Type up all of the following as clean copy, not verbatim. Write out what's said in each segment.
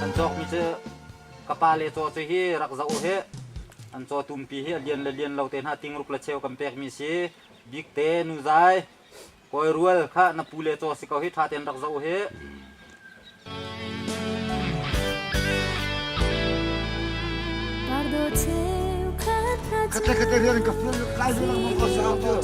An cawkmi cu ka pa le caw cu hi rak zoh u hi. An caw tumpi hi a lian le lian lo te hna tingruk le cheu kan pekmi si. Bikte nuzai Kawi rual kha na pu le caw si ko hi ṭha tein rak zoh u hi. Khatle khatle rian ka fial kai lu lang ko sa tu.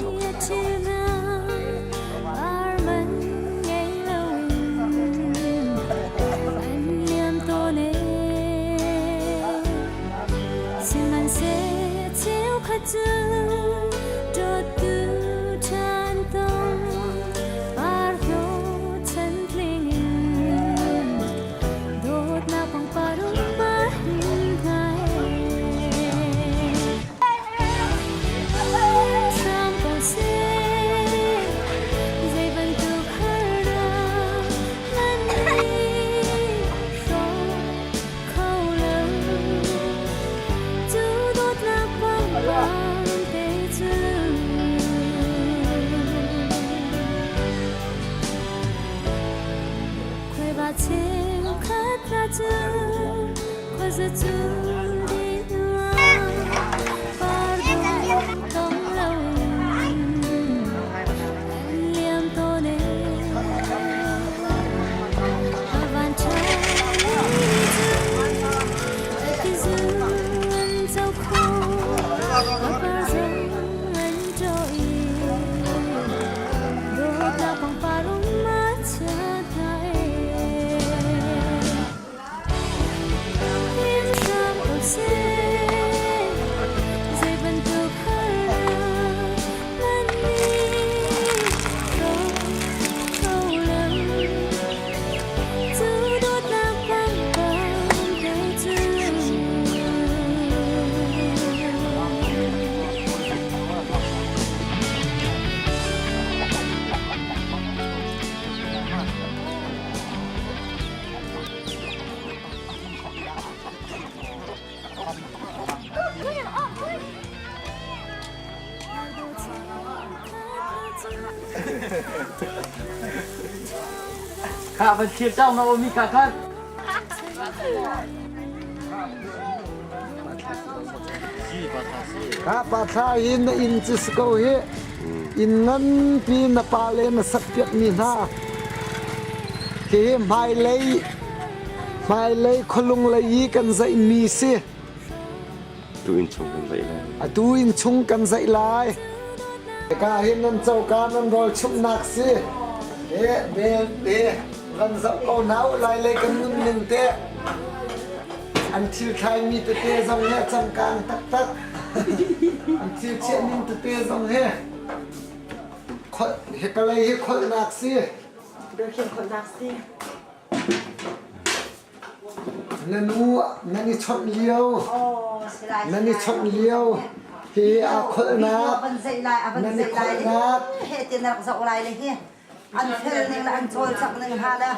Kha van thil cang na omi kha khan. Kha pa thla hi na inn cu si ko hi. Inn nganpi na pa le na sak piak mi hna. Hi hmailei hmailei khualung lei i kan zaih mi si. Tu inn chung kan zaih lai. Atu inn chung kan zaih lai. Ka hin nan coka nan rawl chumhnak si. He bel te van zoh ko hna u lai lei kan nun ning te. An thil thlai mi tete zong he cangkang taktak. An thil chiah ning tete zong he. Hika lei hi kholhnak si. Berkhin kholhnak si. Na nu nan i chawnh lio. Nan i chawnh lio. Hi aa kholhnak. Nan i kholhnak. He ti na rak zoh lai le hi. An fel ning le an cawlcangh ning ha le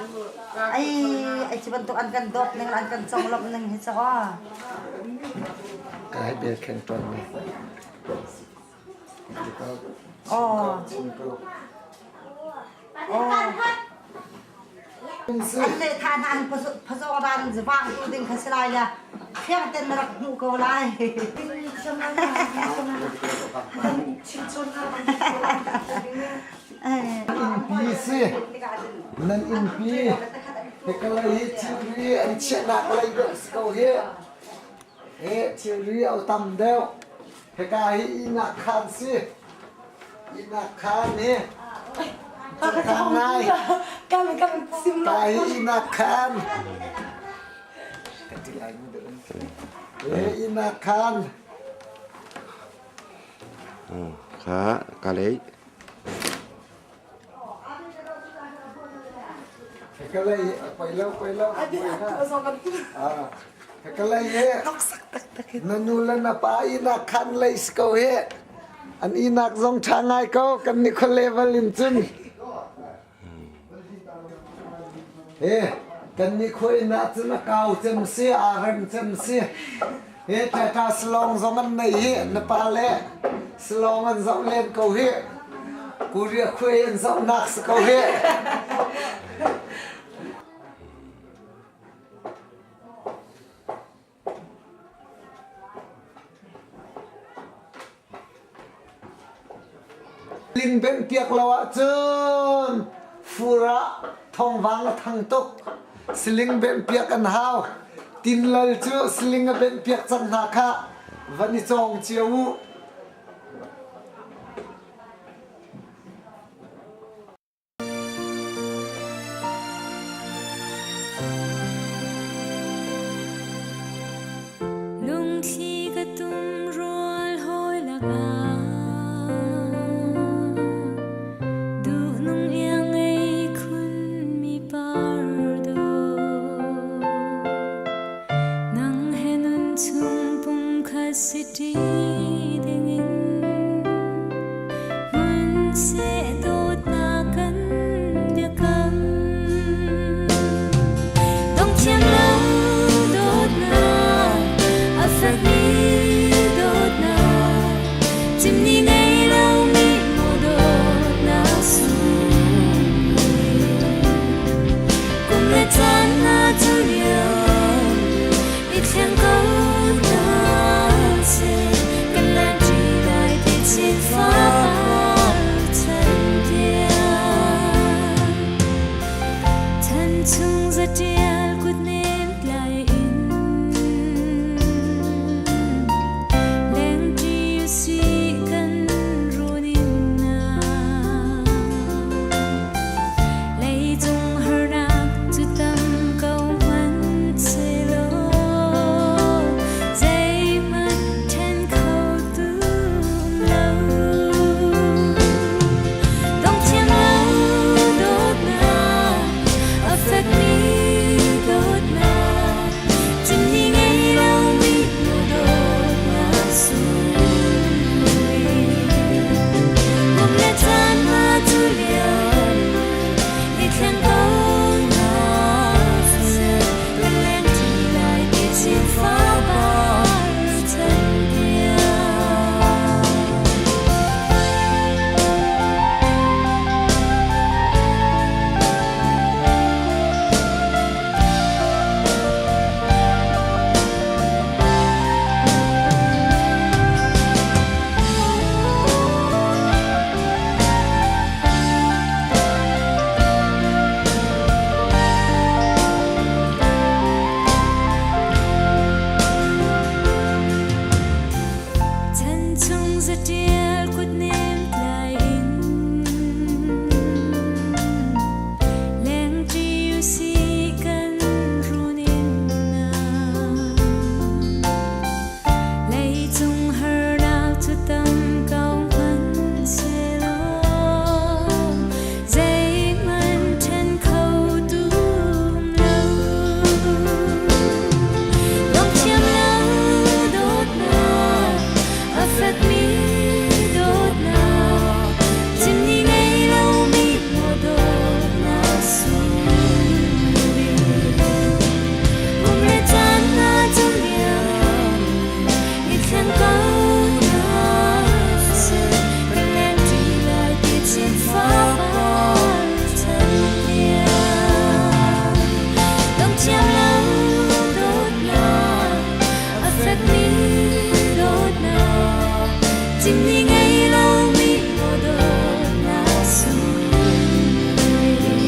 ai ai ci bantuk an kan dawt ning le an kan conglawmh ning hi cu Ka hai bel khen ton ni. Oh. Oh. An le tha hna an phazawng ran vang tu ding kha si lai la fiang ten na rak hmuh ko lai. Innpi si. Nan innpi. Hika lei hi thilri an chiahnak lei deuh si ko hi. Hi thilri a tam deuh. Hika hi ihnak khaan si. Ihnak khaan hi. Khaan ngai. Ka hi ihnak khaan. Hi ihnak khaan. Kha ka lei. Ka lei poi lo poi lo. Ka lei he na nu le na pa ihnak khan lei si ko hi. An ihnak zong ṭha ngai ko kan ni khua level in cun. He kan ni khua inn ah cun a kau cem si aa rem cem si. He Tata salong zong an nei hi na pa le salong an zoh len ko hi. Korea khuai an zohnak si ko hi. Ling bengh piak lo ahcun fur ah thawngvang a thang tuk. Siling bengh piak an hau. Tinlal cu siling a bengh piak cang hna khah. Van i cawng cio u. Lungthli ka tum rual hawi lakah duhnung iang ngei khun mi par dawh nang he nun chung pumkhat si ṭi dingin Hmanseh dawtnak kan biakam Dongthiam lo dawtnak a fekmi dawtnak Cimni ngei lomi maw dawtnak sung Kum le caan na cu lio i thleng ko hna seh kan lan ṭi lai ti chin far chan tiang chan chung zatial kut nem tlai in lengṭi si kan run in na Leicung harnak cu tam ko hmanhsehlaw zeihmanh ṭhen khotu um lo. Dongthiam lo dawtnak a fekmi Chim ni ngei lomi maw dawtnak sunglawi.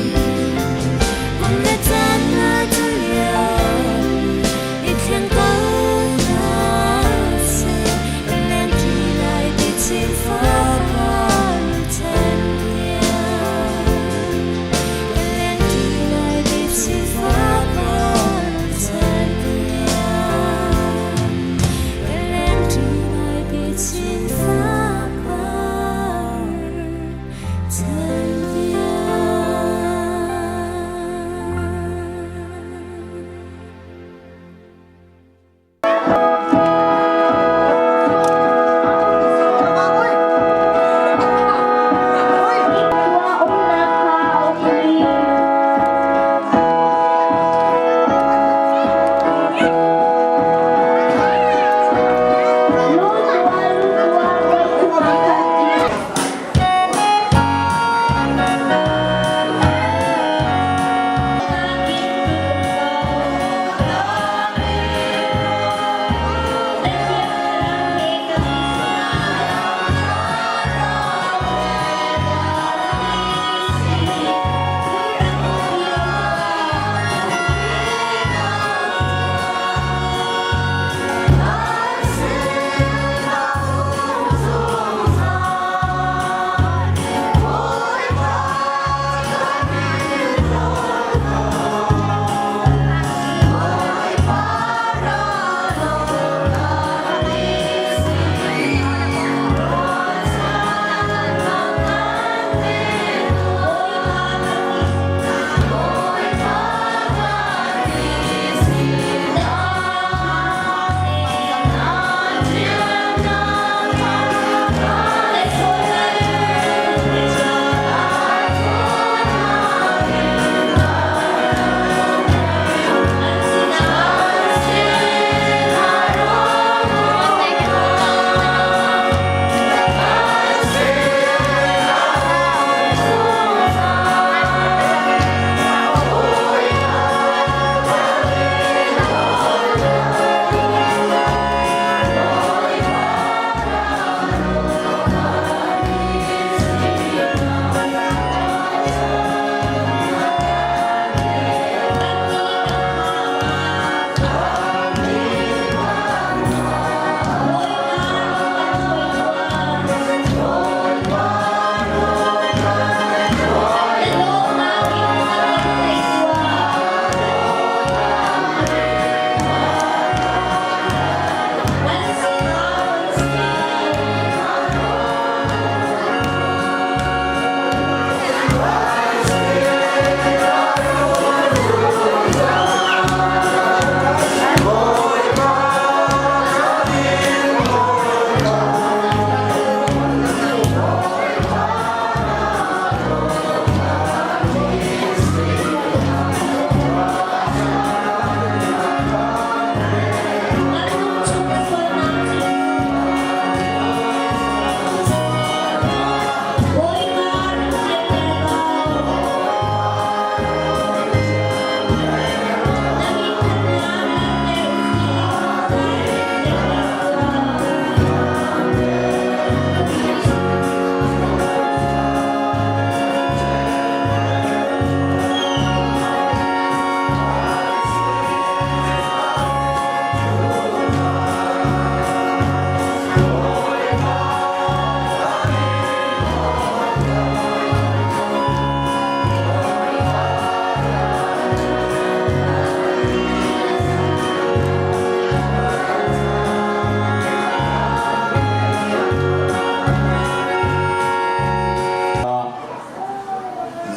Kum le caan hna cu liam i thleng ko hna seh. Kan lengṭi lai ti chin fapar chan tiang. Kan lengṭi lai ti chin fapar chan tiang. Kan lengṭi lai ti chin fapar chan tiang.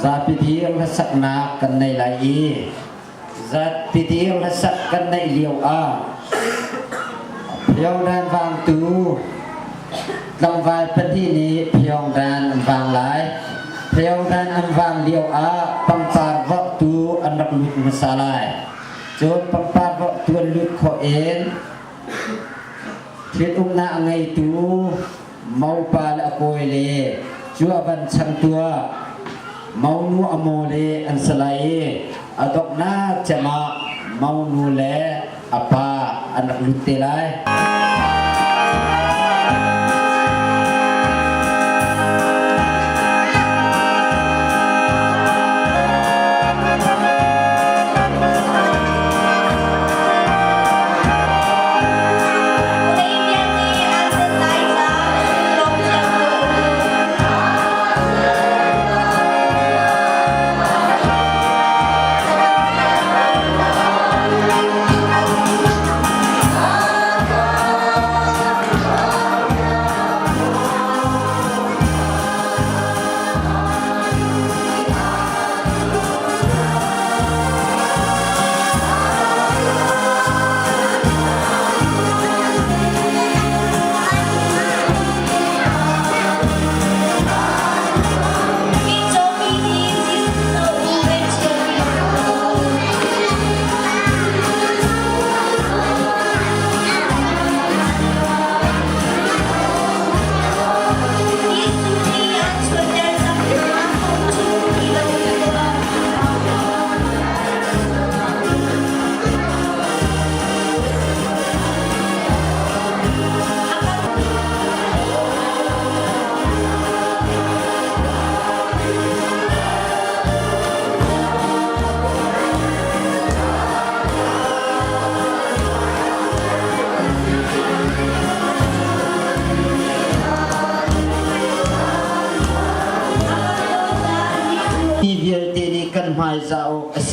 Zapi dir hlasaknak kan nei lai i zapi dir hlasak kan neih lio ah Pyongdan vangtu tlangval pahnih nih Pyongdan an vang lai. Pyongdan an vang lio ah pangpar vorhtu an rak lut hmasa lai. Cun pangpar vorhtu an lut khawh in Ṭhitumnak a ngeitu mopa le a kawi le cu a van changtu ah monu a maw le an si lai i a donghnak cem ah monu le a pa an rak lut te lai.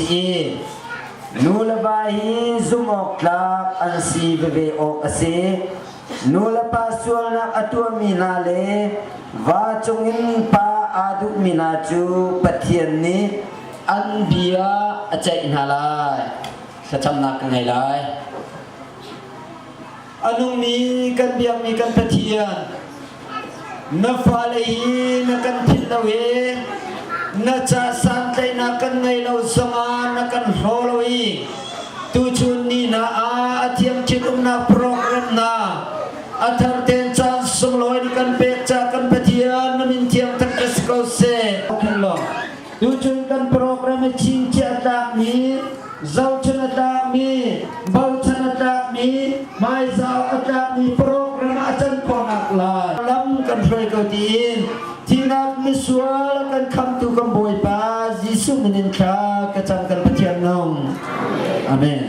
si i nu le va hi zumhawktlak an si veve awk a si. Nu le pa sualnak a tuahmi hna le va cungin pa aa duhmi hna cu Pathian nih an bia a ceih hna lai. Thlacamnak ka ngei lai. A nungmi kan biakmi kan Pathian, na fale hi na kan philh lo i na ca santlaihnak kan ngei lo zongah na kan hlaw lo i tuchun ni hna ah a thiam ṭhitumnak program hna a thar ten caan sunglawi na kan pek ca kan Pathian na min thiang thangṭhat si ko seh. Tuchun kan program i chingchiah a tlakmi zohchun a tlakmi, bochan a tlakmi, hmaizau a tlakmi program ah a can khawhnak lai lam kan hruai ko tiin thihnak misual kan khamtu kan Bawipa Jesuh min in thla ka cam kan Pathian nung. Amen.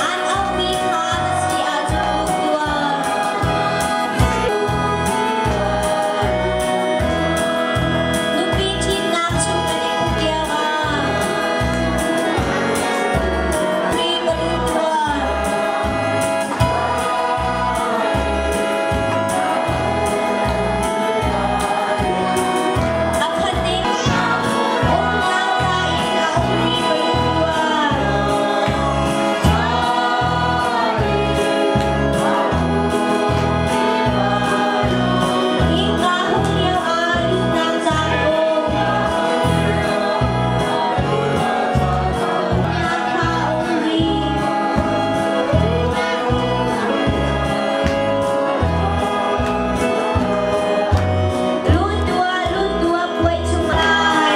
An auhmi kha na si ahcun tuah. Nupi ṭhitnak chung kan i put lioah Khrih ka lut tuah. A khat ding umnak ca in a ummi ka lut tuah. Innka hung lioah luhnak caan um. Nak kha um rih. Lut tuah, lut tuah, puai chung lai.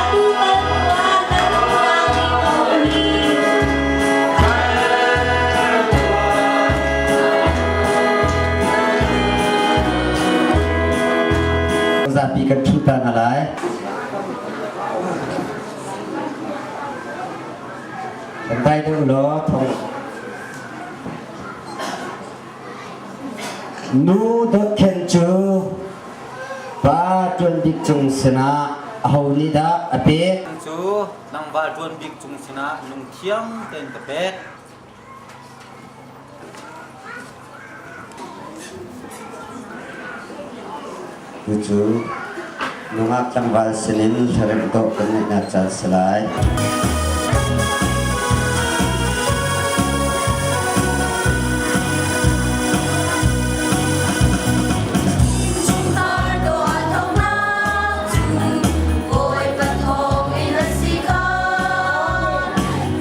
Atu kal tuah, na umnak nih ka um rih. Zapi kan ṭhu ta hna lai. Kan dai deuh law thong. Nu dawtkhen cu pa ṭuan bik cung sinah aho nih dah a pek? Cu tlangval ṭuan bik cung sinah lungthiang tein ka pek. Cucu nungak tlangval sinin hlaremh dawh kan ngeihnak caan si lai. Chungkhar dawh thawngnak cu Bawipa thawng in a si kho.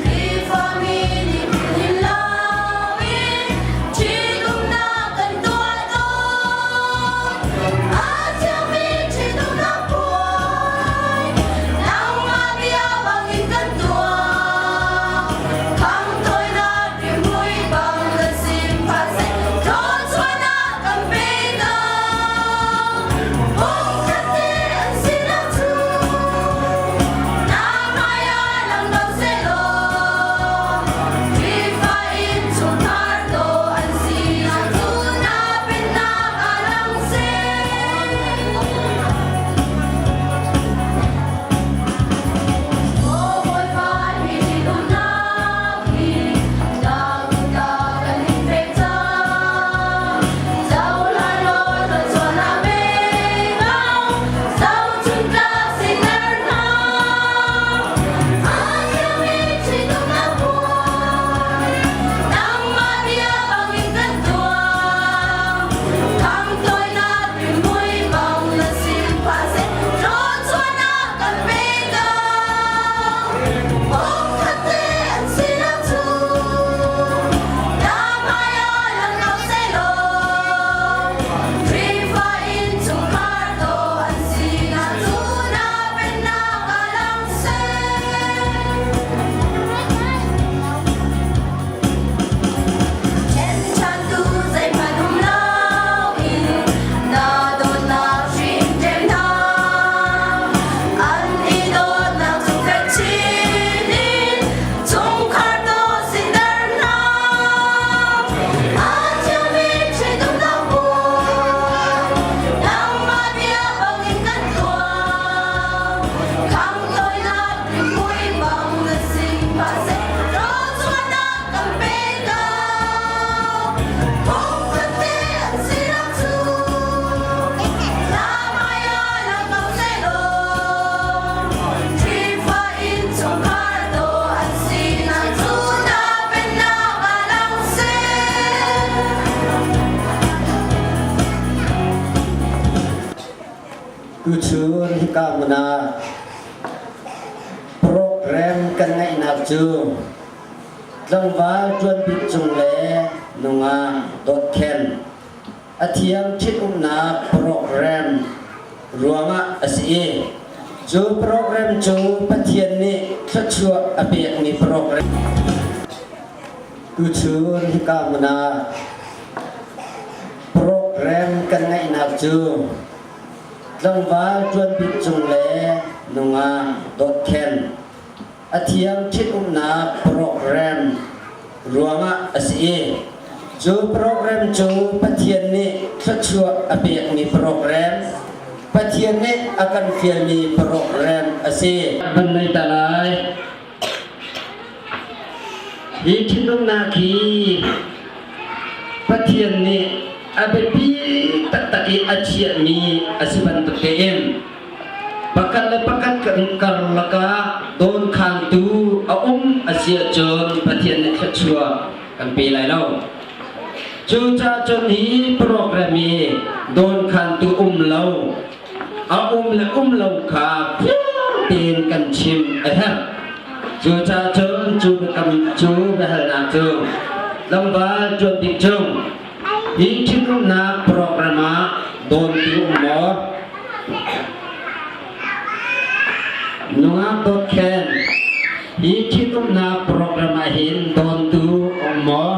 Khrihfami nih phun loin ṭhitumnak kan tuah tawn. A thiangmi ṭhitumnak puai nangmah bia bangin kan tuah. Tuchun hika hmun ah program kan ngeihnak cu tlangval ṭuanbik cung le nungak dawtkhen a thiang ṭhitumnak program ruangah a si i cu program cu Pathian nih thluachuah a pekmi program. Tuchun hika hmun ah program kan ngeihnak cu tlangval ṭuanbik cung le nungak dawtkhen a thiang ṭhitumnak program ruangah a si i cu program cu Pathian nih thluachuah a pekmi program, Pathian nih a kan fialmi program a si. Van nei ta lai. Hi ṭhitumnak hi Pathian nih a biapi taktak i a chiahmi a si bantuk tein Pakhat le pakhat kan karlak ah dawnkhantu a um a si ahcun Pathian nih thluachuah kan pe lai lo. Cucaah cun hi program hi dawnkhantu um lo, a um le um lo kha fiang tein kan chim a herh. Cucaah cun cu biakam cu biahalnak cu tlangval ṭuan bik cung hi ṭhitumnak program ah dawntu um maw? Nungak dawt khen, hi ṭhitumnak program ah hin dawntu um maw?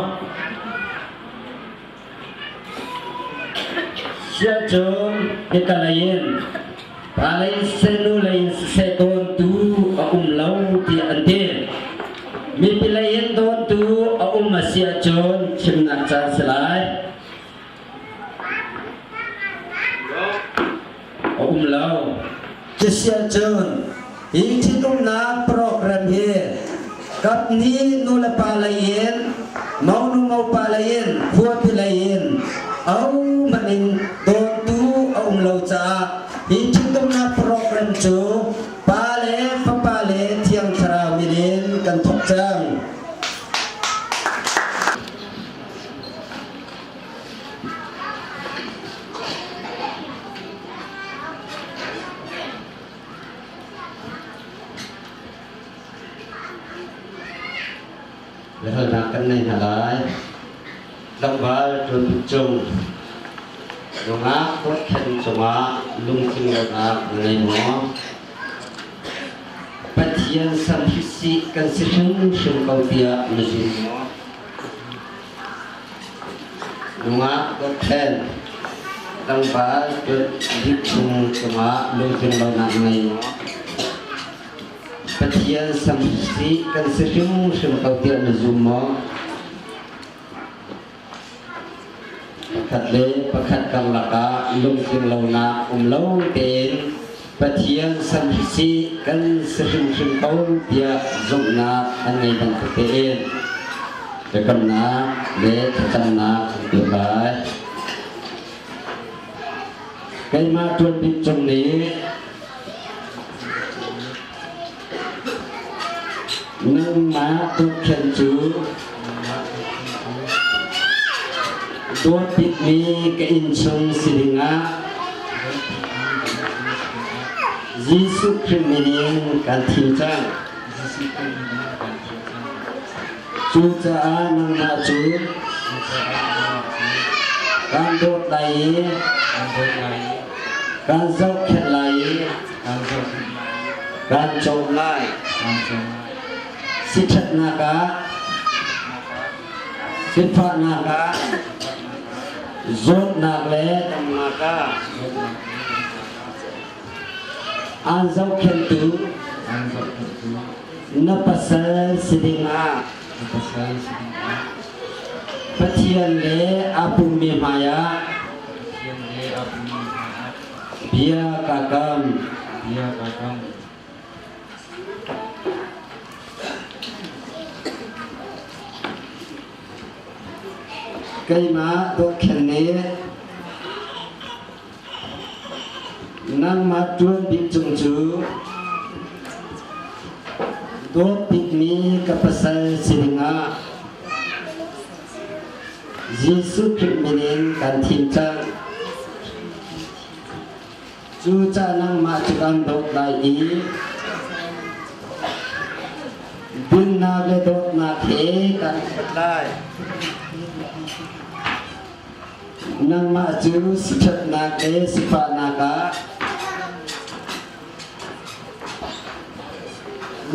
Siahcun hika lei in pa lei in siseh nu lei in siseh dawntu a um lo tiah an ti. Mipi lei in dawntu a um a si ahcun chimnak caan si lai. A um lo. Cusiahcun hi ṭhitumnak program hi kapni nulepa lei in monu mopa lei in khuapi lei in ahohmanh in dawntu a um lo caah hi ṭhitumnak program cu Pa le Fapa le Thiang Thlarau min in kan thawk cang. Biahalnak kan nei hna lai. Tlangval ṭuan cung nungak khen cungah lungtling lonak na ngei maw? Pathian samhrisih kan si hrimhrim ko tiah na zum maw? Nungak dawtkhen tlangval ṭuan chung cungah lungtling lonak na ngei maw? Pathian samhrisih kan si hrimhrim ko tiah na zum maw? Pakhat le pakhat karlak ah lungtling lonak um lo tein Pathian samhrisih kan si hrimhrim ko tiah zumhnak an ngei bantuk tein biakamnak le thlacamnak an tuah lai. Keimah ṭuan bik cung nih Nangmah tukhen cu dawt bikmi ka innchung si dingah Jesuh Khrih min in kan thim cang. Cucaah nangmah cu kaan dawt lai i kaan zohkhenh lai i Kaan cawm lai. Siṭhatnak ah, sifahnak ah, zawtnak le damnak ah aan zohkhenhtu na pasal si dingah Pathian le aa pummi hmaiah Bia ka kam. Bia ka kam. Keimah dawtkhen nih nangmah ṭuan bik cung cu dawt bikmi ka pasal si dingah Jesuh Khrih min in kan thim cang. Cucaah nangmah cu kan dawt lai i dinnak le dawtnak he kan upat lai. Nangmah cu siṭhatnak le sifahnak ah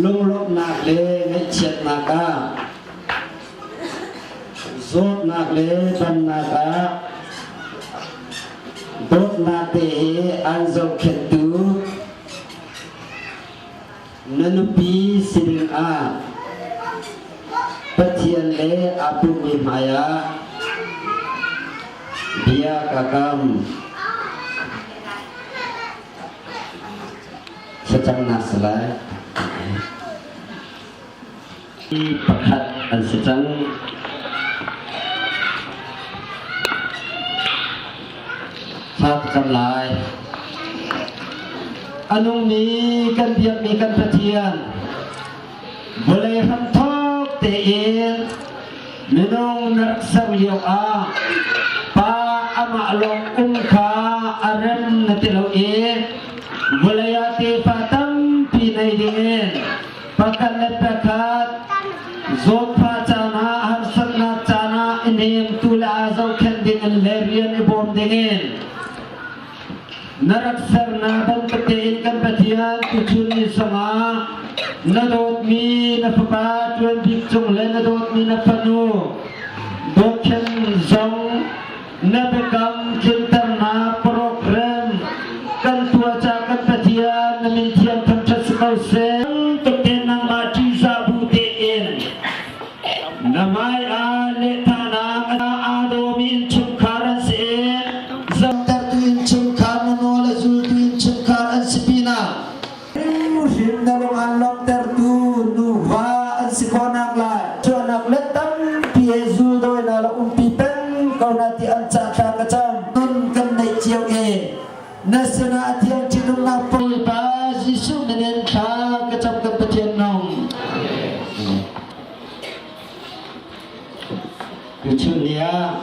lunglawmhnak le ngaihchiatnak ah zawtnak le damnak ah dawtnak te he an zohkhenhtu na nupi si ding ah Pathian le aa pummi hmaiah bia ka kam. Thlacamnak si lai. Pakhat an si cang. Thla ka cam lai. A nungmi kan biakmi kan Pathian, vawlei hramthawk tein minung na rak ser lio ah pa amah lawng um kha a rem na ti lo i vawlei ah tefa tampi nei dingin pakhat le pakhat zawtfah caan ah harsatnak caan ah i hnemtu le aa zohkhenh dingin le rian i bawm dingin na rak sernak bantuk tein kan Pathian tuchun ni zongah na dawtmi na fapa Ṭuan Bik Cung le na dawtmi na fanu Dawt Khen zong na biakam tlinternak program kan tuah ca kan Pathian na min thiang thangṭhat si ko seh. Tuk te nangmah ṭihzah bu tein na hmai ah lehthanak aa dawmi innchungkhar an si i zamtertu innchungkhar na nawl a zultu innchungkhar an si pinah hrim na lung an lawmhtertu nuva an si khawhnak lai chuahnak let tampi he zuldawi na la umpi peng ko na ti an ca thla ka cam nun kan neih cio e na sinah a thiang ṭhitumnak Bawipa Jesuh minin thla ka cam kan Pathian nung. Tuchun ni ah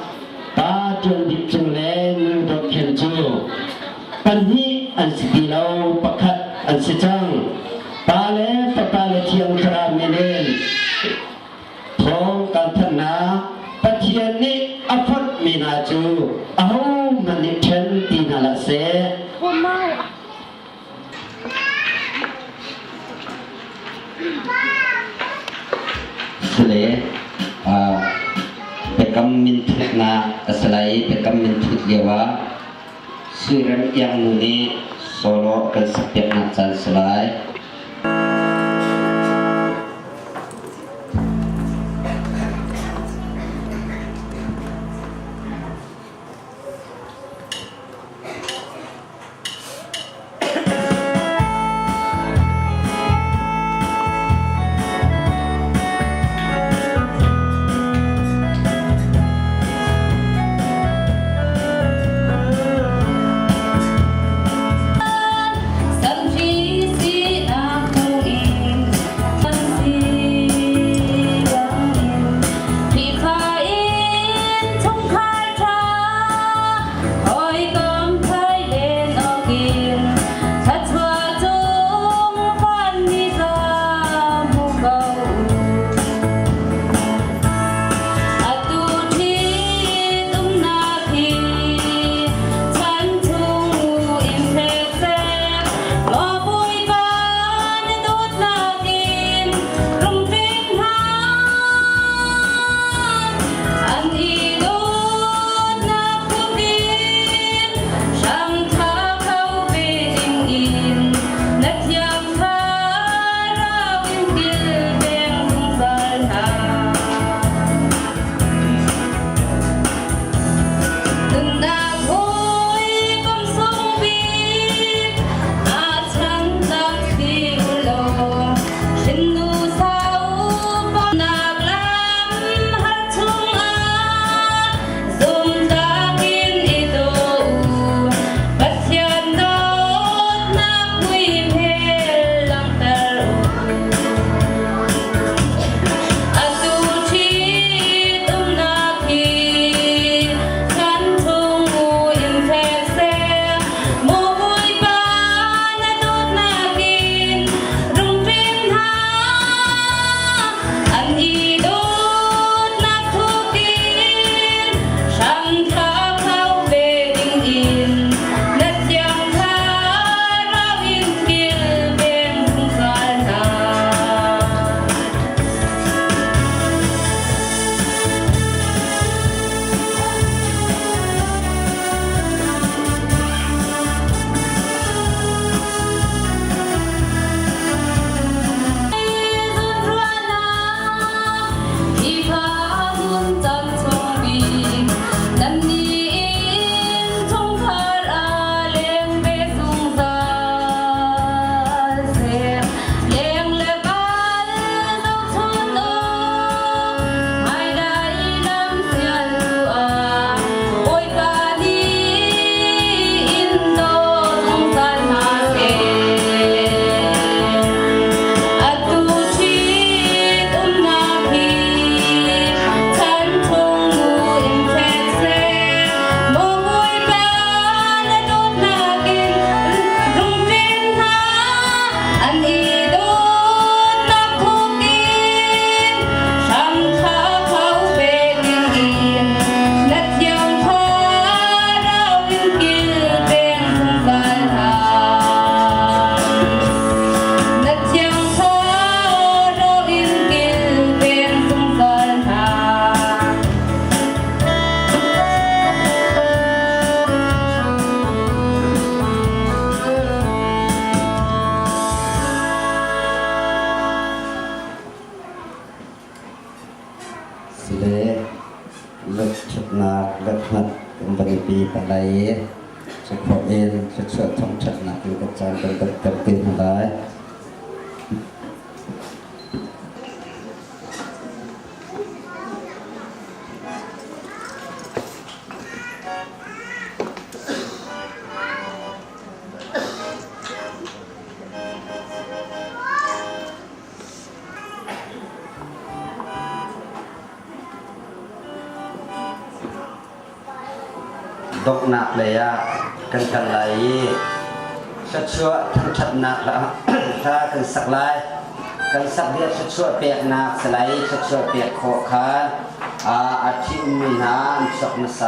pa Ṭuan Bik Cung le Nu Dawt Khen cu pahnih an si ti lo, pakhat an si cang. Pa le Fapa le Thiang Thlarau min in thawng kan thanh hna. Pathian nih a fonhmi hna cu ahohmanh nih ṭhen ti hna hlah seh. Sule biakam minthutnak a si lai i biakam minthut lioah Suirem Iangnu nih solo a kan sakpiaknak caan si lai. Sampi si. Cukhawh in thluachuah thangṭhatnak in kan caan kan donghter te hna lai. Donghnak lei ah kan kal lai i thluachuah thangṭhatnak hla kan sak lai. Kan sak dih thluachuah peknak si lai i thluachuah pek khawh kha a ṭhi-ummi hna an chuak hmasa.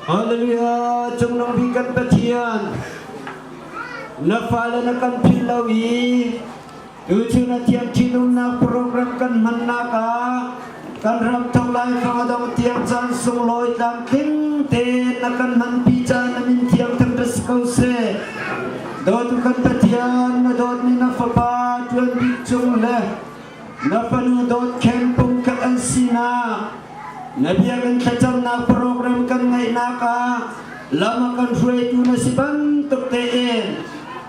Hallelujah cungnung bik kan Pathian na fale na kan philh lo i tuchun a thiang ṭhitumnak program kan hmannak ah kan ram thok lai fang a dong tiang caan sunglawi tlamtling tein na kan hmanpi caan na min thiang thangṭhat si ko seh. Dawtu kan Pathian na dawtmi na fapa ṭuan bik cung le na fanu dawt khen pumkhat an sinak na biakinn thlacamnak program kan ngeihnak ah lam a kan hruaitu na si bantuk tein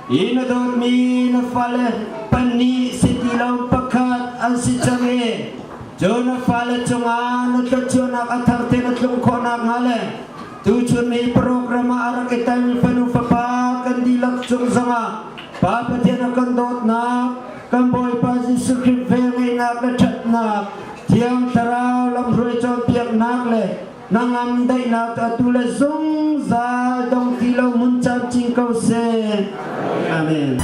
hi na dawtmi na fale pahnih si ti lo pakhat an si cang i cu na fale cungah na thluachuahnak a thar te na tlung khawhnak hnga le tuchun hi program ah a rak i telmi fanu fapa kan dihlak cung zongah Pa Pathian a kan dawtnak kan Bawipa Jesuh Khrih velngeihnak le ṭhatnak Thiang Thlarau lamhruai cawnpiaknak le nangam daihnak atu le zungzal dong ti lo mun camcin ko seh. Amen.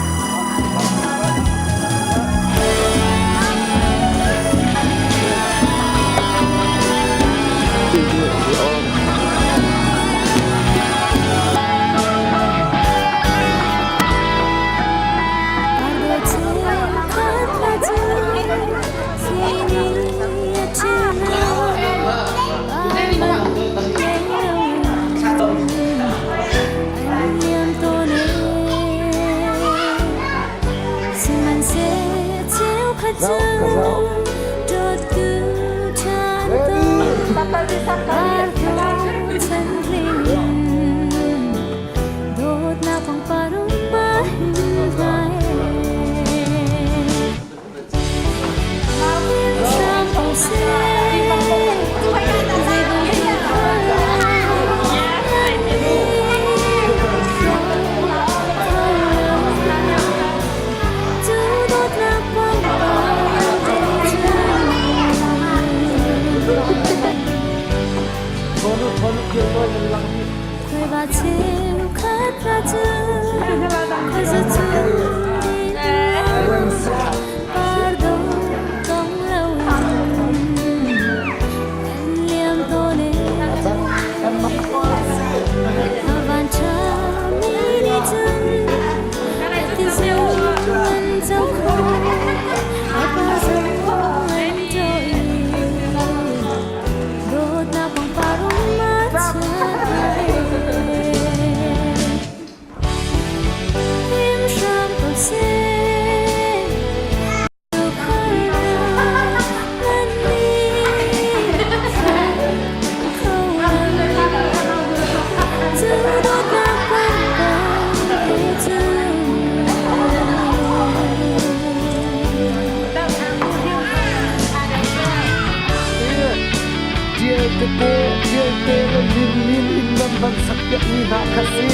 Tete vialte le limlim in nan van sak piakmi hna kha si.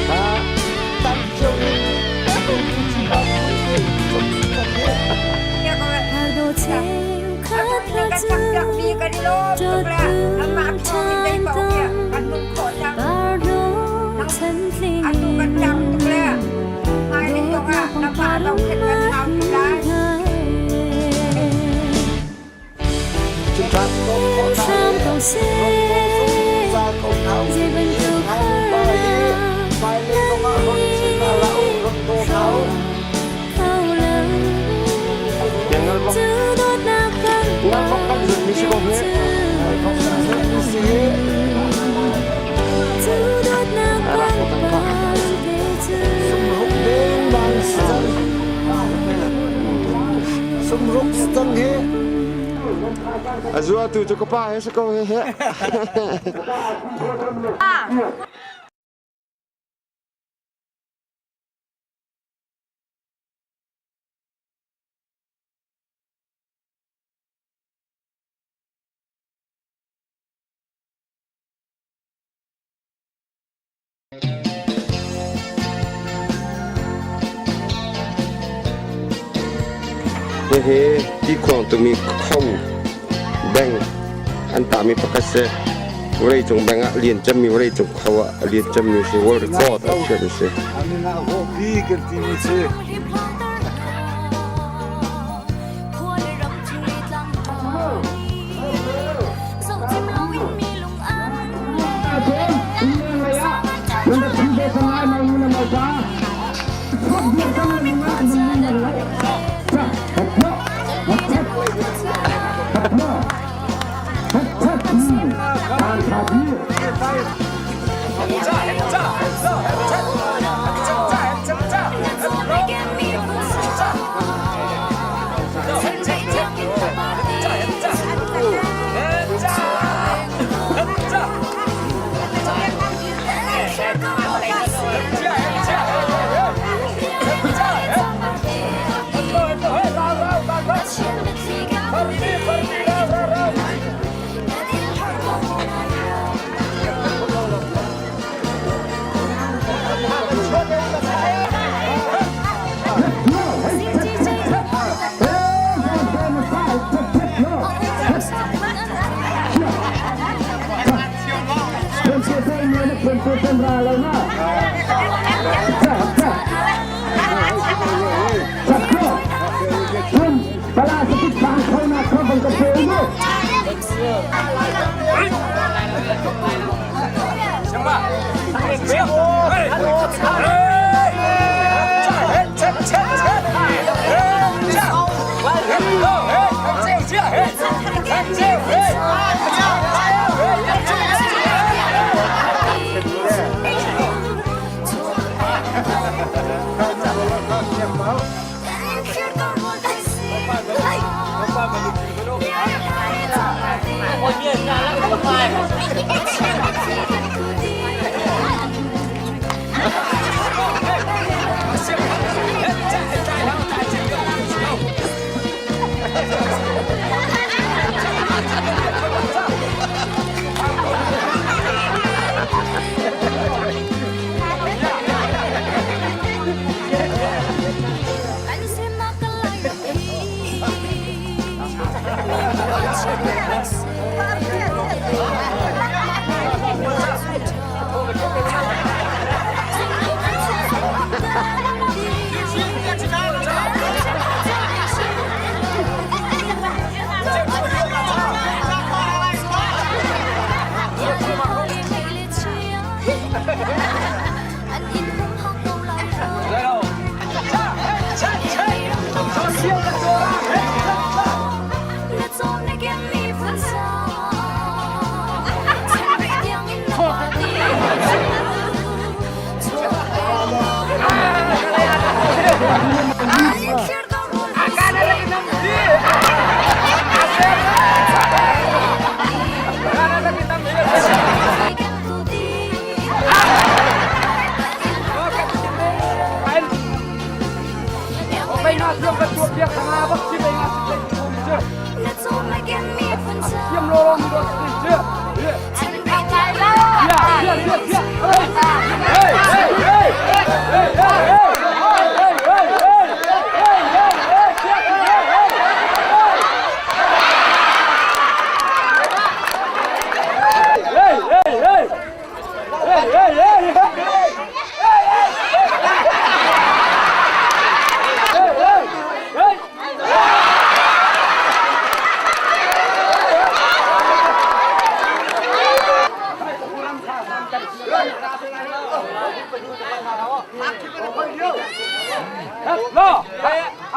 Ha tam cio in hram ko seh. Zei bantuk harnak nan hro lo. Cu dawtnak pangpar te cu. Cu dawtnak pangpar te cu. Sumruk cang hi. A zuatu cu ka pa he si ko he he. Hihi tikhuang tumi kho beng an tami pakhat si. Vawleicung beng ah lian cemmi vawleicung kho ah a lian cemmi si world record ah chiah si. Amin ah hawpi kan timi si.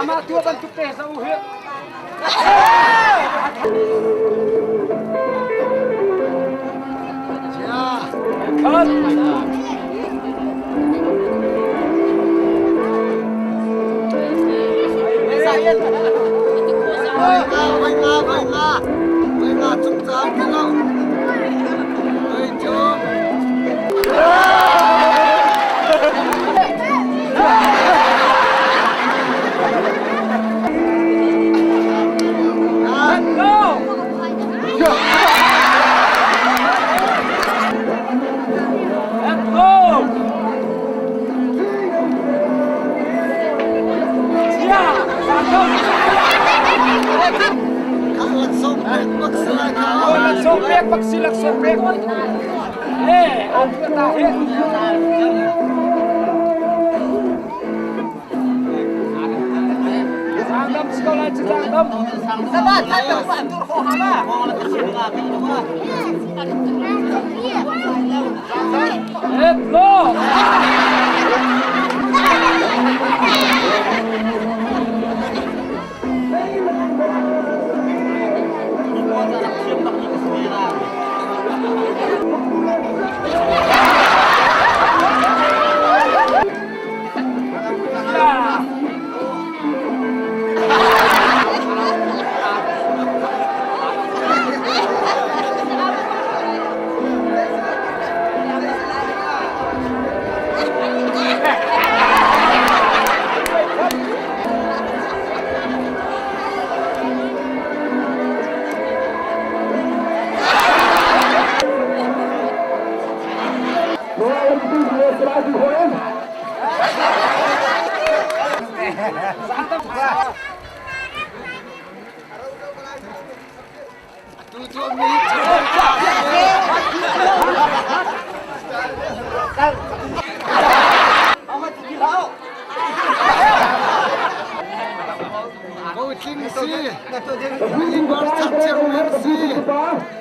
Amah tua bantuk te sa u hi.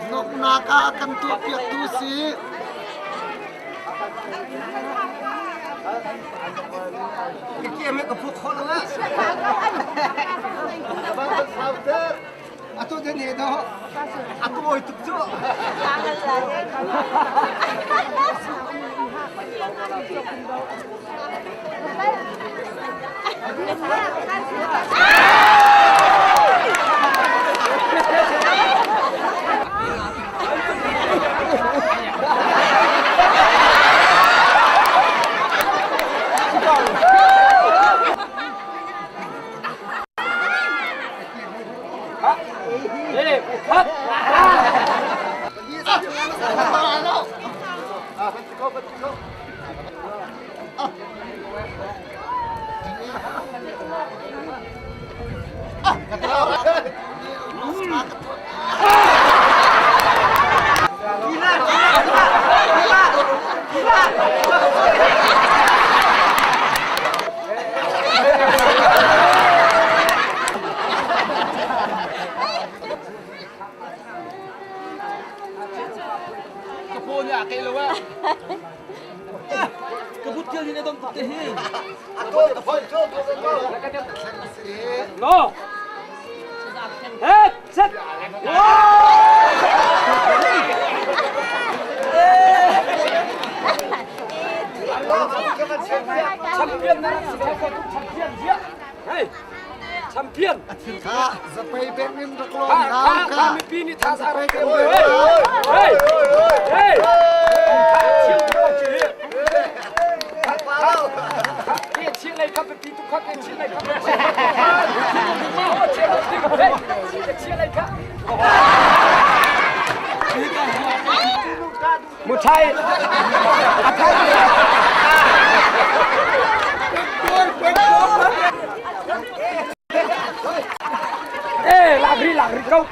Noknak ah kan tuahpiaktu si. No. Head set. Champion na champion dia. Hey. Champion. Kha zapei bek nin rak lawn Tha hau tha kha. tha mipi ni tha sa rak hey. Hey. Hey. Muthai. Eh, lagri lagri kau.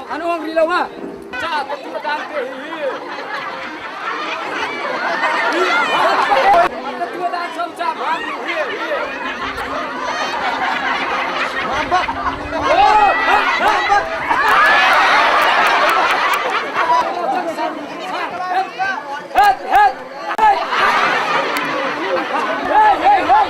An uang rih lo ma? Ca tu dan te hi. Tu dan som cha bang hi hi. Het het. Hey hey hey.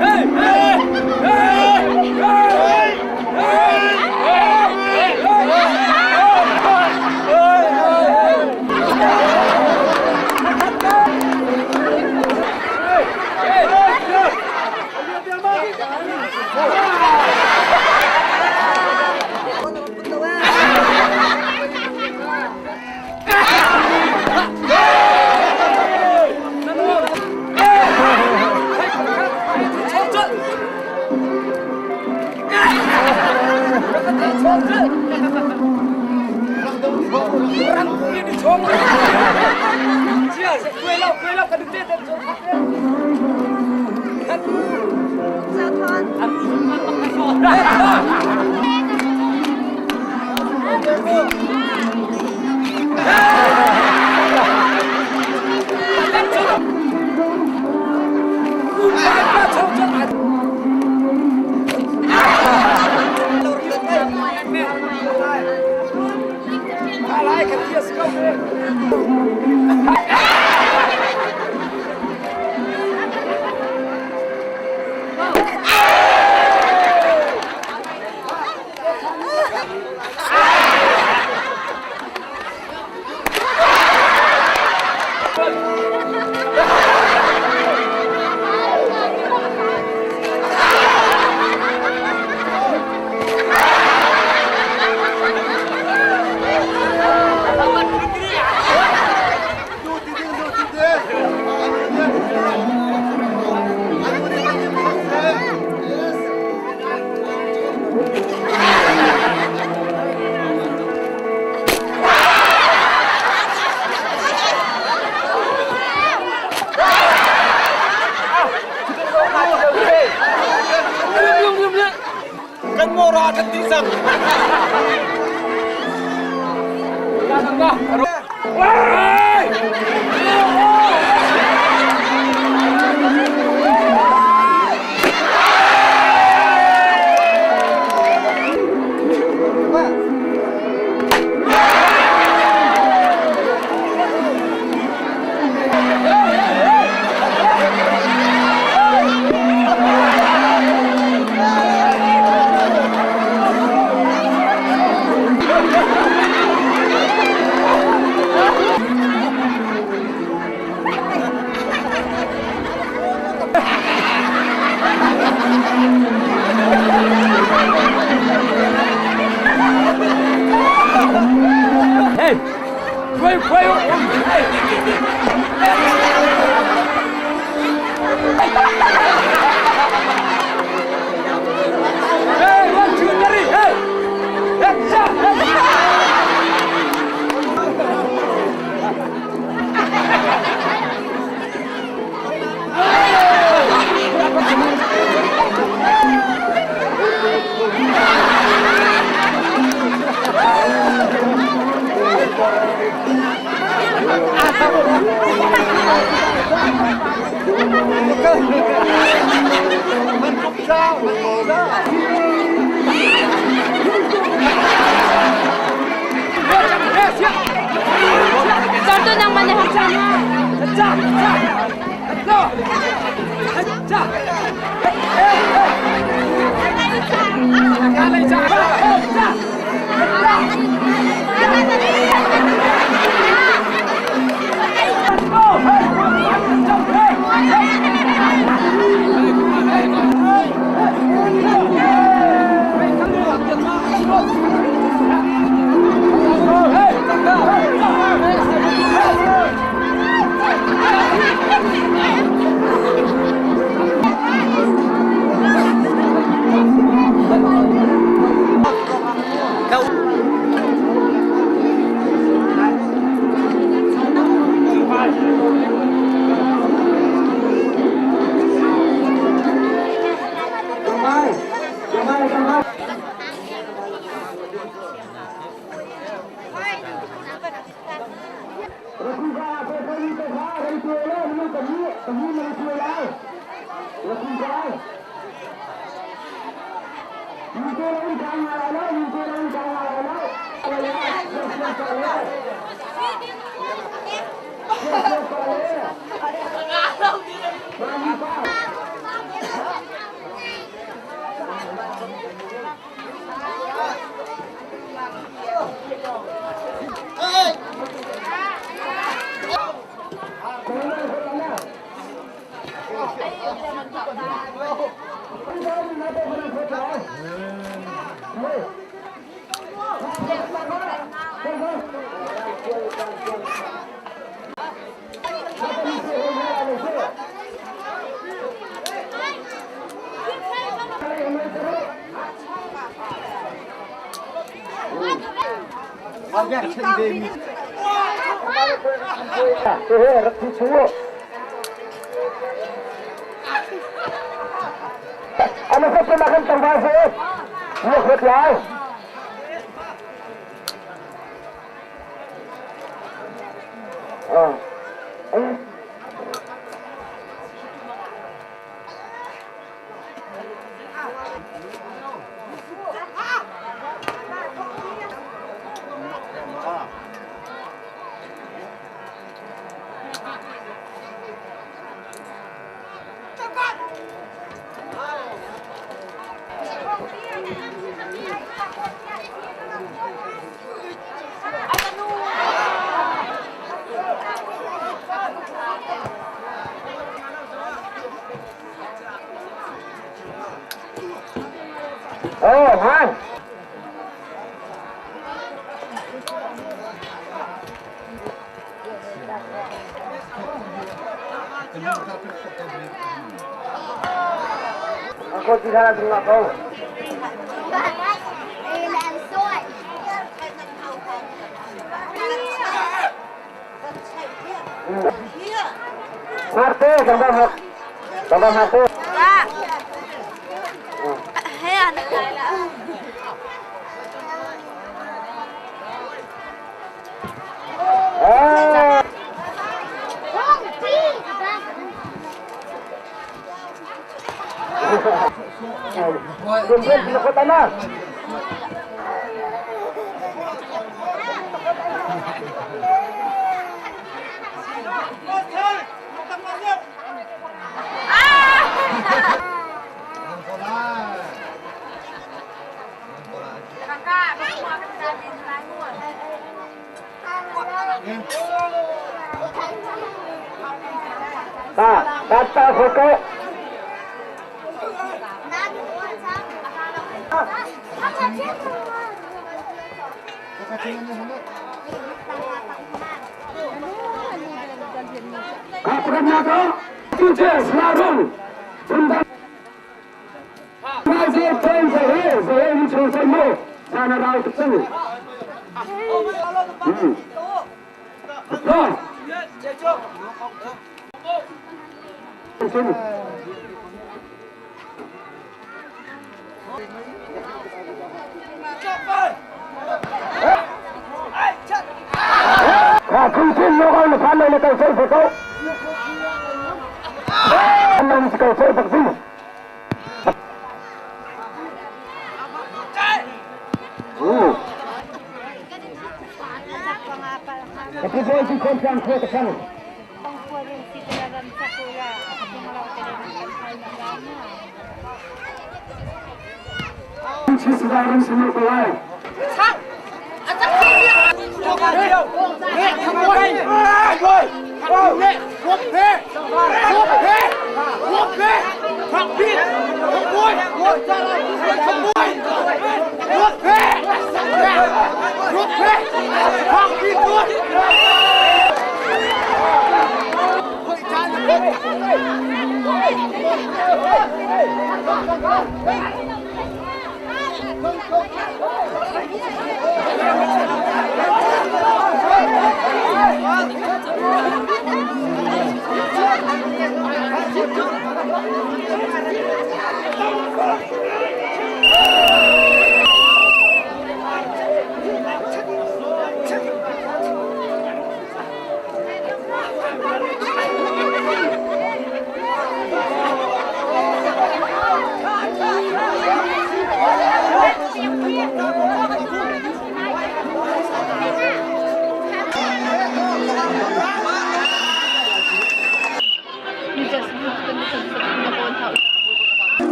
Hey! Hey! Hey! Hey! Hey! Hey!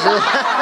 si.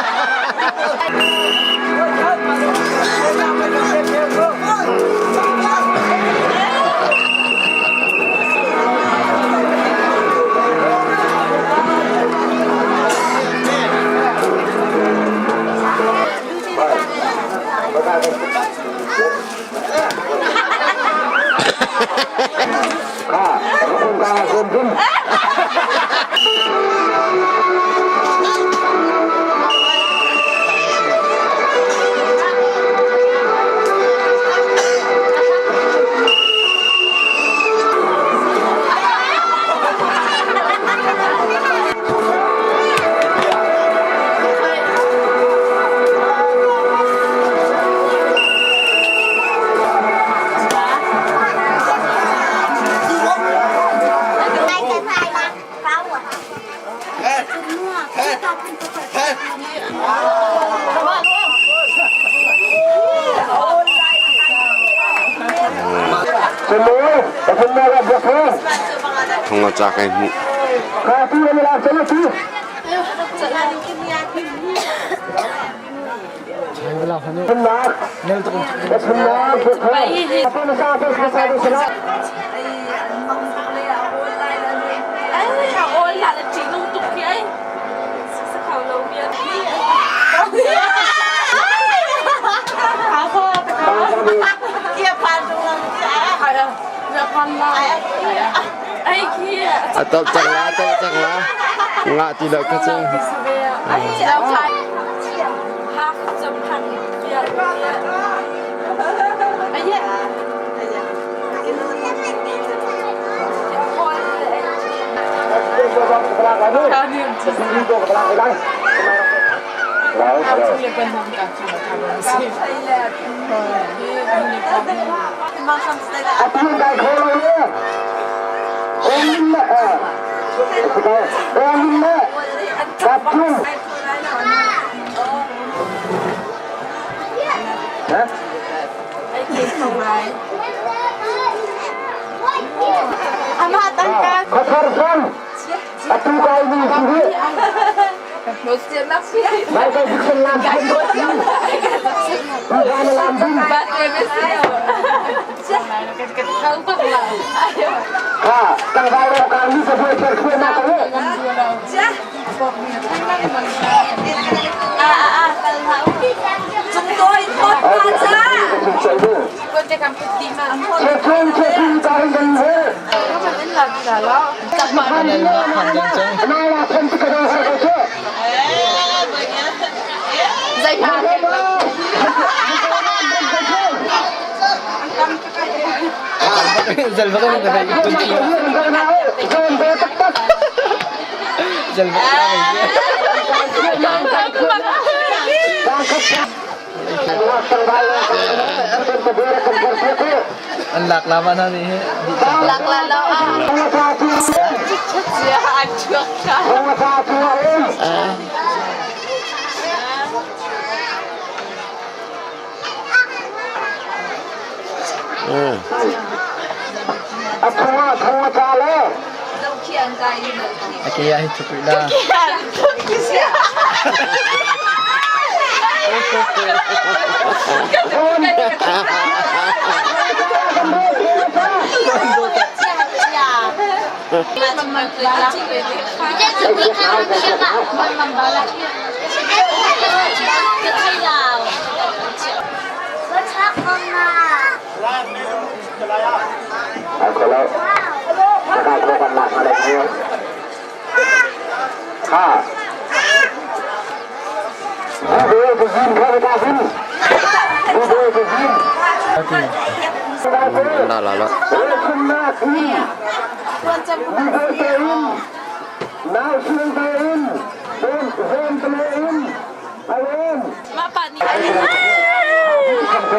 Thong ca kai hmuh. A top cang la, top cang la. Ngah ti lo ka cang. An lak la ma na ni he. Lak la lo ah. Ake ya hi thukui la. La la la.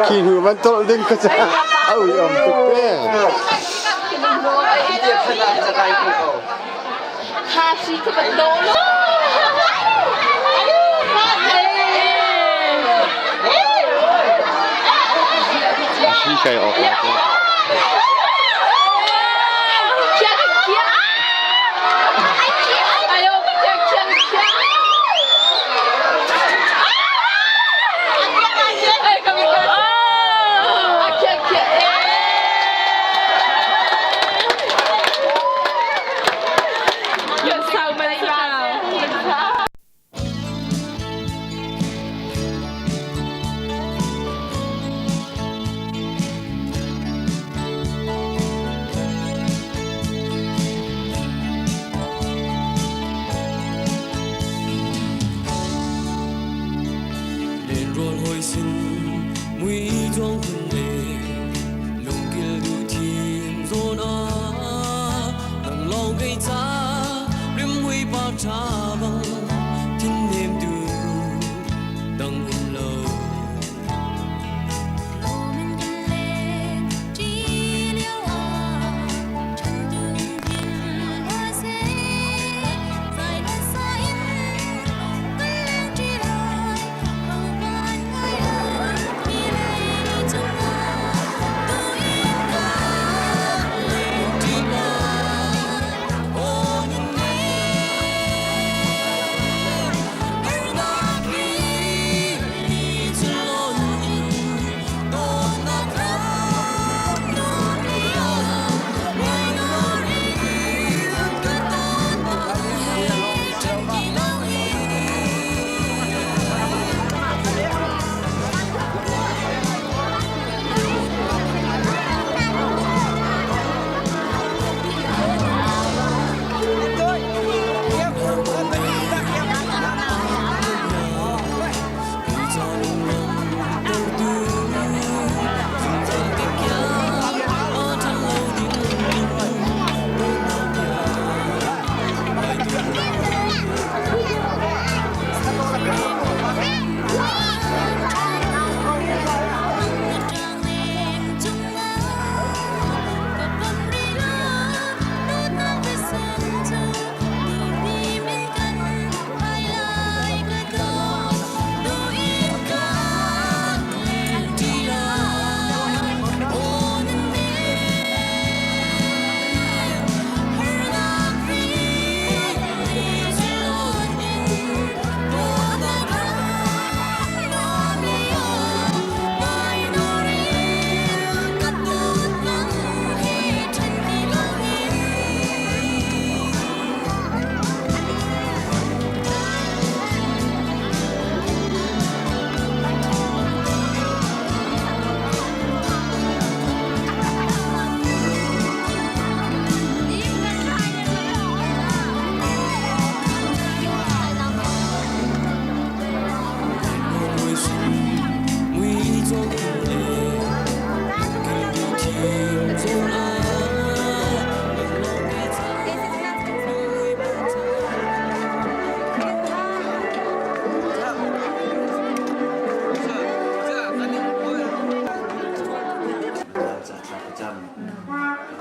Khi hnu van tolh ding ka ca a ui om tuk te. Khi kai awk la te. sin mui chuang khun le lungkil duh thim zawn ah nang lawng kei ca rimhmui par ṭha bang thin nem tu dang um lo.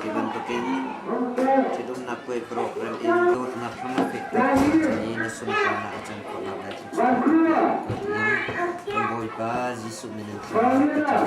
Hi bantukin ṭhitumnak puai program in dawtnak hram a fek i na sunparnak a can khawhnak lai thluachuah kuat in kan Bawipa Jesuh min in thla ka cam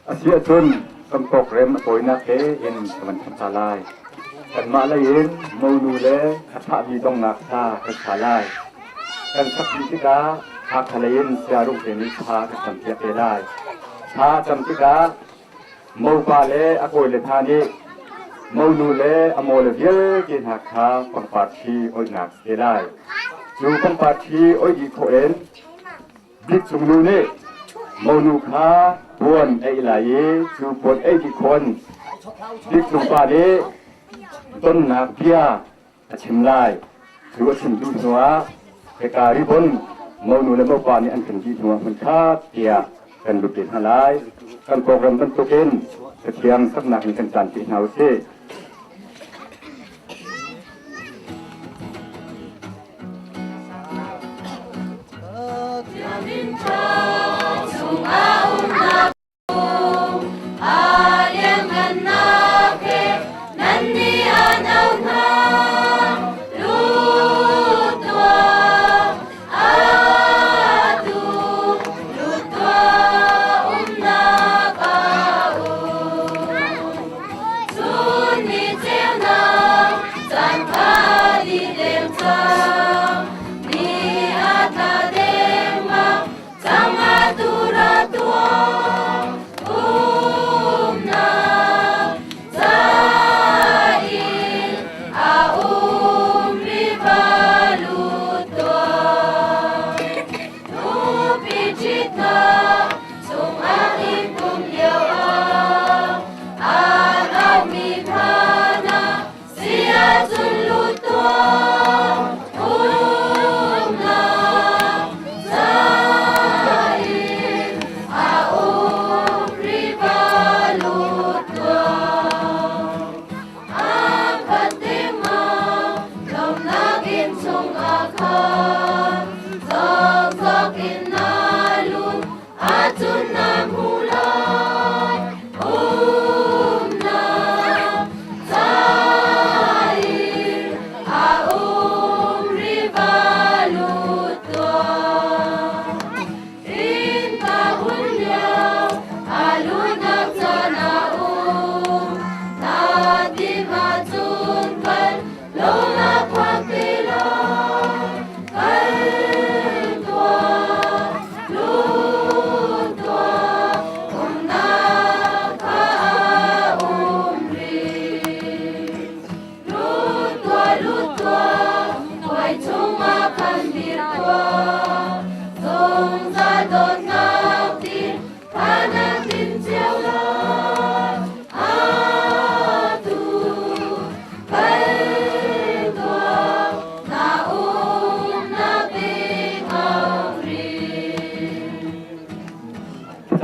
Asi ahcun kan program a tawinak he in ka van chim ta lai. Kanmah lei in monu le a thahmi donghnak hla kan sa lai. Kan sak dih tikah Hakha lei in Siarung te nih thla kan campiak te lai. Thla cam tikah mopa le a kawile hna nih monu le a mawle vialte hna kha pangpar thi oihnak te lai. Cu pangpar thi oih dih khawh in Bik Cung nu nih monu kha puan ei lai i cu puan ei dih khawh in Bik Cung pa nih tonnak bia a chim lai. Cu a chim duh hnuah hika ribon monu le mopa nih an kan dih hnuah hmunkhat tiah kan lut te hna lai. Kan program bantukin Cathiang saknak in kan caan ti hna usih.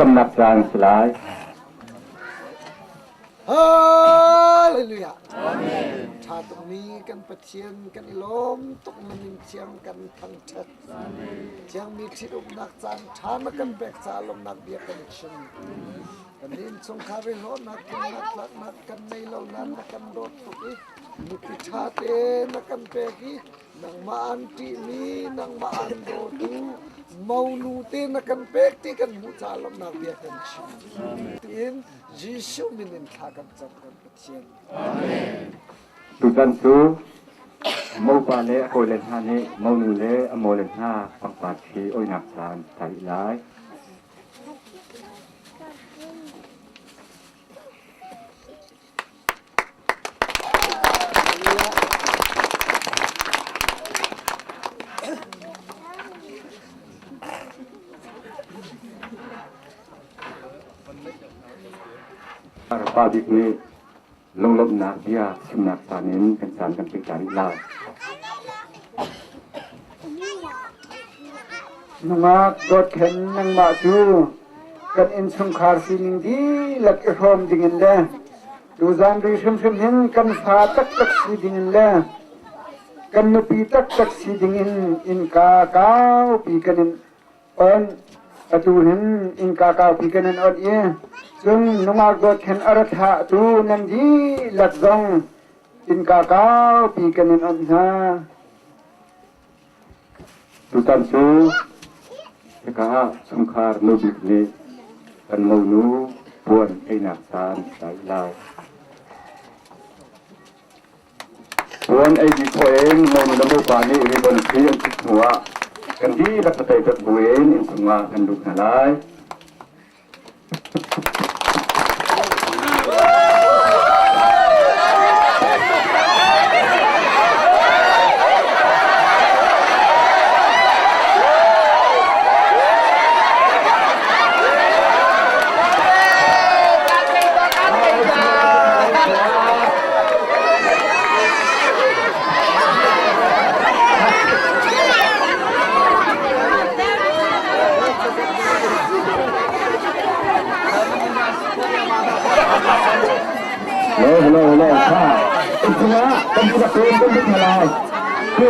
Thlacamnak caan si lai. Hallelujah. Amen. Tha tukmi kan Pathian kan i lawm tuk na min thiang kan thangṭhat. Thiangmi ṭhitumnak caan ṭha na kan pek caah lawmhnak bia kan chim. Kan innchungkhar i hlawhnak tlunnak tlaknak kan nei lo nain na kan dawt tuk i nupi ṭha te na kan pek i nangmah an ṭihmi nangmah an dawtu monu te na kan pek ti kan hmuh caah lawmhnak bia kan chim. Tiin Jesuh min in thla kan cam kan Pathian. Amen. Tutan cu mopa le a hawile hna nih monu le a mawle hna pangpar thi oinak caan ta rih lai. Pa bik nih lunglawmhnak bia chimnak caan in kan caan kan pek ta rih lai. Nungak dawt khen nangmah cu kan innchungkhar sining dihlak i hrawm dingin le tuzan ri hrimhrim hin kan fa taktak si dingin le kan nupi taktak si dingin innka kaupi kan in on atu hin innka kaupi kan in on i cun nungak dawt khen a ra thlahtu nan dihlak zong innka kaupi kan in on hna. Tutan cu hika ah chungkhar nu bik nih kan monu puan einak caan sai lai. Puan ei dih khawh in monu le mopa nih ribbon khi an chit hnu ah kan dihlak patei pek buin innchung ah kan lut hna lai. Hello, hello, hello. Ha. Ito nga, kan kita ko kan kita lai. Ku.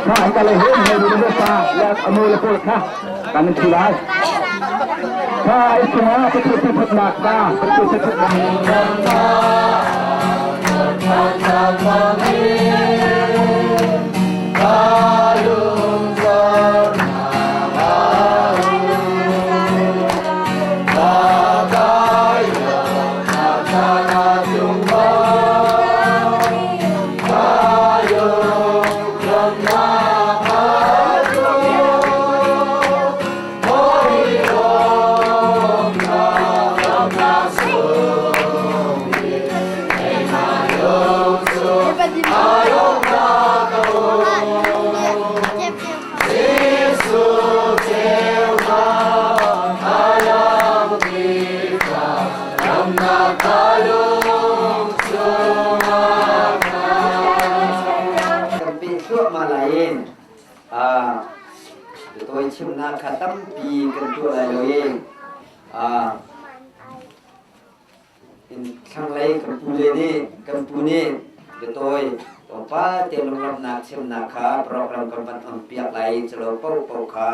Kha ka le hem he du le pa la amu le pol kha kan thi lai. Kha ito nga, patu put nak ka, patu put nak. Kan peh thluahmah lai in tawi chimnak kha tampi kan tuah lai lo i in thlanglei kan pu le nih kan pu nih biatawi tlawmpal te lunglawmhnak chimnak kha program kan van on piak lai calo paohpaoh kha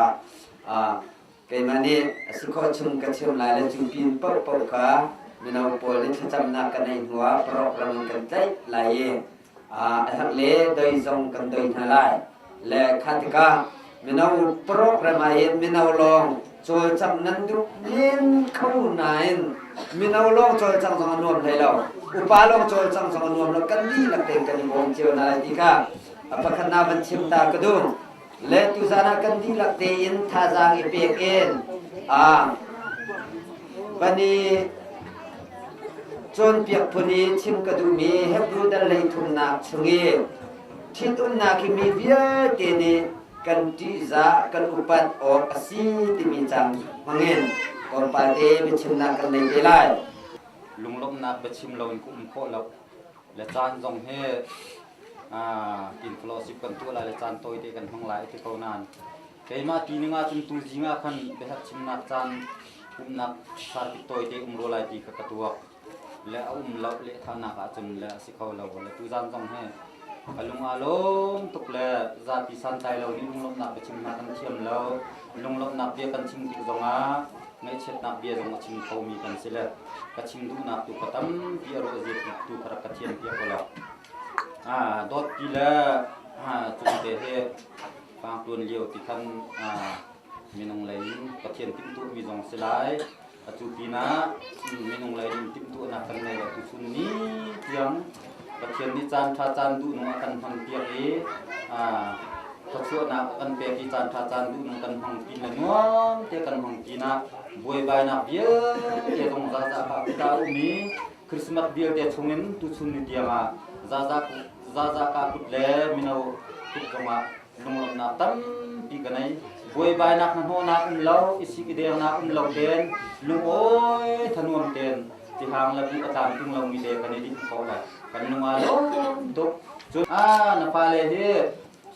keimah nih a si khawh chung ka chim lai le cu pin paohpaoh kha mino pawl nih thlacamnak kan ei hnu ah program kan tlaih lai i a herh le doi zong kan doi hna lai le kha tikah mino program ah hin mino lawng cawlcangh nan duh len kho nain mino lawng cawlcangh zong a nuam hlei lo upa lawng cawlcangh zong a nuam lo kan dihlak tein kan i bawm cio hna lai ti kha a pakhat na van chim ta ka duh le tuzan ah kan dihlak tein thazaang i pek in a van i cawnpiak phun i chim ka duhmi Hebrew dal lei thumnak chung i ṭhitumnak hi mi vialte nih kan ṭihzah kan upat awk a si timi cang hmangin tlawmpal te biachimnak kan nei te lai. Lunglawmhnak biachim loin ka um khawh lo. Le caan zong hi Tin fellowship kan tuah lai le caan tawi te kan hmang lai ti ko nain keimah ti ning ahcun tu zing ah khan biaherh chimnak caan pumhnak sarpit tawi te um rua lai ti kha ka tuak le a um lo le thanak ahcun le a si kho lo le tuzan zong hi ka lung aa lawm tuk le zapi santlai lo nih lunglawmhnak biachim hna kan thiam lo. Lunglawmhnak bia kan chim tik zongah ngaihchiatnak bia zong a chim khomi kan si le ka chim duhnak tu ka tampi a ruah zia tu kha rak ka thiam piak ko lo. Dawt pi le cungte he fangtuan lio ti khan minung lei in Pathian timhtuahmi zong si lai. Atu pinah minung lei in timhtuahnak kan ngei lo tuchun ni tiang Pathian nih caan ṭha caan duhnung a kan hmanpiak i thluachuahnak a kan pek i caan ṭha caan duhnung kan hmang pin le nuam te kan hmang pinah buaibainak vialte zong zaza kha kuta a um i Christmas vialte chungin tuchun ni tiangah zaza zaza ka kut le mino kut zongah lunglawmhnak tampi ka nei. Buaibainak hnahnawhnak um lo, i sik i dengnak um lo ten, lungawi thanuam ten, tihang le buh a tlamtling lomi le kan i dinh khawh le kan lung aa lawm tuk. Cun ah na fale hi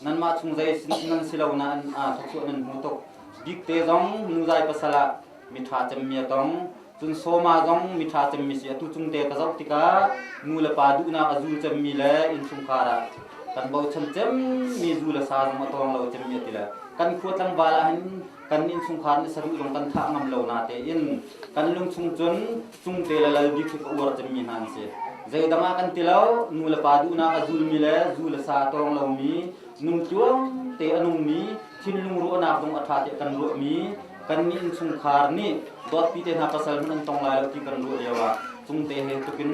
nanmah chung zei nan si lo nain ah thluachuah nan hmu tuk. Bikte zong nuzai pasal ah miṭha cemmi a tong. Cun Sawma zong miṭha cemmi si. Atu cung te ka zoh tikah nu le pa duhnak a zul cemmi le innchungkhar ah kan bochan cemmi zu le sa zong a tawng lo cemmi a ti le kan khua tlangval ah hin kan innchungkhar nih saduh zong kan thah ngam lo natein kan lungchung cun cungte le lal bik hi ka uar cemmi hna an si. Zeidang ah kan ti lo, nu le pa duhnak a zulmi le zu le sa a tawng lomi, nungtluang te a nungmi, thinlung ruahnak zong a ṭha tiah kan ruahmi kannih innchungkhar nih dawtpi te hna pasal hmanh an tong lai lo ti kan ruah lio ah cungte he tukin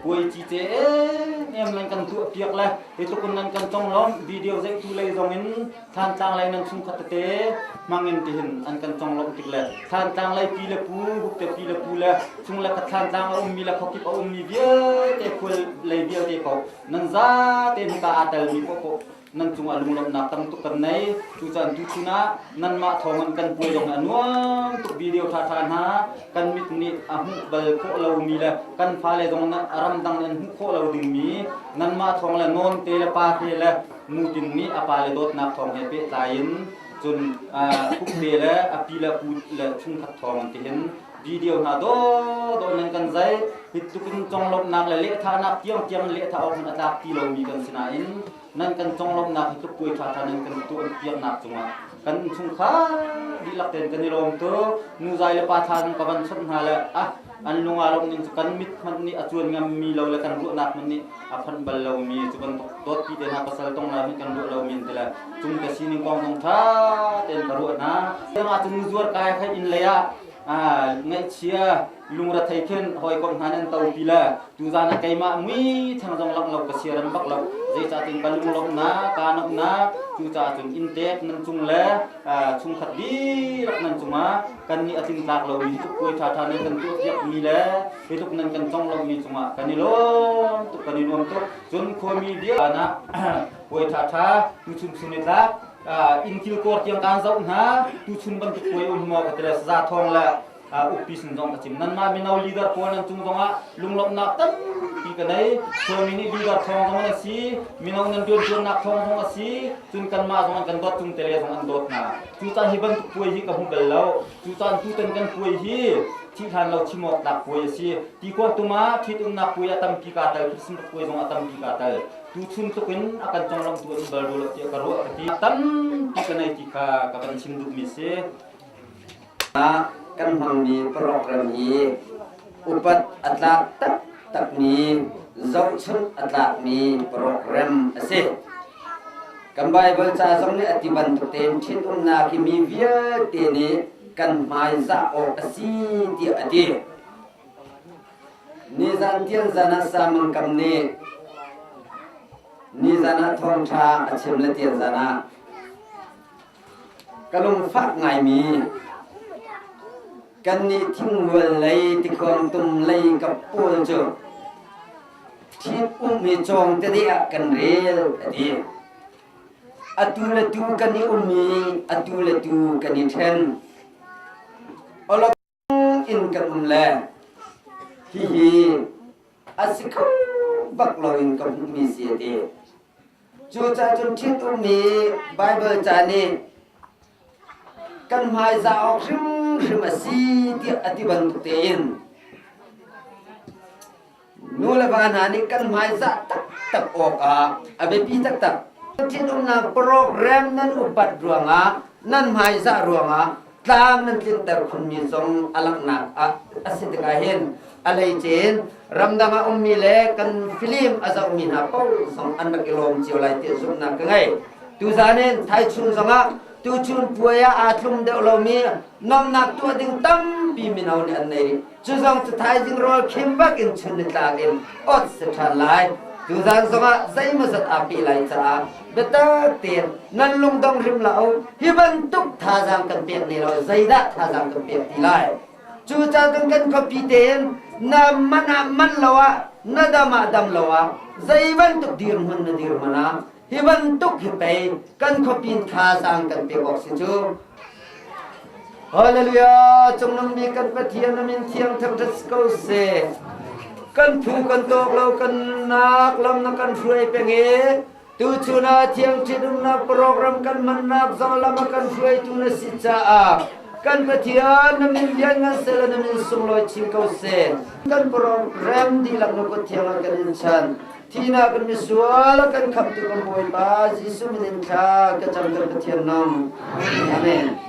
puai ci ce em nan kan tuah piak le hi tukin nan kan conglawmh video zeihtu lei zong in Thantlang lei nan chungkhat tete hmangin tihin an kan conglawmh tik le Thantlang lei pi le pu bukte pi le pu le chung le khat Thantlang a ummi le khuakip a ummi vialte khual lei vialte ko nan za te hika aa telmi poah nan cungah lunglawmhnak tam tuk kan nei. Cucaah tuchun ah nanmah thawngin kan puai zong hi a nuam tuk video ṭhaṭha hna kan mit nih a hmuh bal khawh lomi le kan fale zong ramdang nih an hmuh khawh lo dingmi nanmah thawng le nawn te le pa te le nutin nih a pa le dawtnak thawng he pehtlai in cun kukte le a pi le pu le chungkhat thawng tihin video hna dawdawh nan kan zai hi tluk in conglawmhnak le lehthahnak tiangtiang lehthah awk hmanh a tlak ti lomi kan si nain nan kan conglawmhnak hi tluk puai ṭhaṭha nan kan tuah piaknak cungah kan innchungkhar dihlak tein kan i lawm tuk. Nuzai le pa thla zong ka van chawnh hna le ah an lung aa lawmh ning cu kan mit hmanh nih a cuan ngammi lo le kan ruahnak hmanh nih a phanh bal lomi cu bantuk dawtpi te hna pasal tong lai hmanh kan ruah lomi an ti le cung ka sining kong zong ṭha tein ka ruah hna. Mah cu nuzuar kai kha inn lei ah ngaihchia lungrethei khin hawikom hna nan topi le tuzan ah keimah mui theng zong langh lo ka siaram bak lo. Zeicahtin ka lunglawmhnak kaa nuamhnak cucaah cun inntek nan cung le chungkhat dihlak nan cungah kannih a tlingtlak lomi tluk puai ṭhaṭha nan kan tuahpiakmi le hi tluk nan kan conglawmhmi cungah kan i lawm tuk kan i nuam tuk. Cun khuami vialte ah puai ṭhaṭha tuchun chun i tlak inn kilkawr tiang kaan zoh hna. Tuchun bantuk puai um maw ka ti le saza thawng le ukpi sin zong ka chim. Nanmah mino leader pawl nan cung zongah lunglawmhnak tampi ka nei. Khuami nih leader thawng zong an si, mino nan rianṭuannak thawng zong a si, cun kanmah zong an kan dawt cung tele zong an dawt hna. Cucaah hi bantuk puai hi ka hmu bal lo. Cucaah tutan kan puai hi thih hlan lo chim awk tlak puai a si. Ti tum ah ṭhitumnak puai a tampi kaa tel, Christmas puai zong a tampi kaa tel. Tuchun tluk in a kan conglawmhtu an um bal rua lo tiah ka ruah ka ti. Tampi ka nei ti kha ka van chim duhmi si. Kan hmangmi program hi upat a tlak taktakmi, zohchunh a tlakmi program a si. Kan Baibal ca zong nih a ti bantuk tein ṭhitumnak hi mi vialte nih kan hmaizah awk a si tiah a ti. Nizan tianzan ah Samang Kam nih nizan ah thawngṭha a chim le tianzan ah ka lungfak ngaimi kannih thingrual lei tikhuang tum lei kap pawl cu ṭhit ummi cawng tete ah kan rel a ti. Atu le tu kan i um i atu le tu kan i ṭhen. In kan um le hihi a si kho bak loin ka hmuhmi si a ti. Cucaah cun ṭhitummi Baibal ca nih kan hmaizah awk hrimhrim a si tiah a ti bantuk tein nu le va hna nih kan hmaizah taktak awkah a biapi taktak. Ṭhitumnak program nan upat ruangah nan hmaizah ruangah tlang nan tlinter khunmi zong a langhnak ah a si tikah hin a hleice in ramdang ah ummi le kan film a zohmi hna paoh zong an rak i lawm cio lai ti zumhnak ka ngei. Tuzan in thaichun zongah tuchun puai ah aa tlum deuh lomi nomnak tuah ding tampi mino nih an nei rih. Cu zong cu thaizing rawl khim bak in chun nitlak in ot si ṭhan lai. Tuzan zongah zeimawzat aa peh lai caah biatak tein nan lungdong hrim la u. Hi bantuk thazaang kan pek ne lo zeidah thazaang kan pek ti lai. Cucaah cun kan khuapi tein na man ah man lo ah na dam ah dam lo ah zei bantuk dirhmun na dirhmun ah hi bantuk hi pei kan khuapi in thazaang kan pek awk si cu. Hallelujah! Cungnung bik kan Pathian na min thiang thangṭhat si ko seh. Kan phu kan tawk lo kan nak lam na kan hruai peng i tuchun ah thiang ṭhitumnak program kan hmannak zong lam a kan hruaitu na si caah kan Pathian na min lianngan seh le na min sunglawi chin ko seh. Kan program dihlak na kut thiang ah kan in chan. Thihnak kan misual kan khamhtu kan Bawipa Jesuh min in thla ka cam kan Pathian nung. Amen.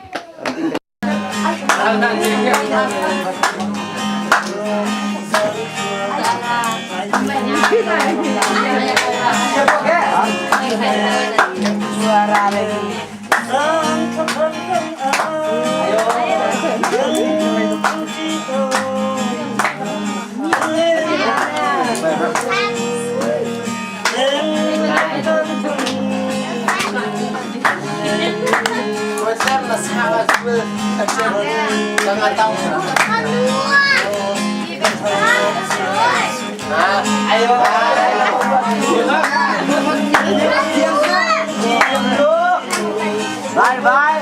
Suara lagi. Bye bye.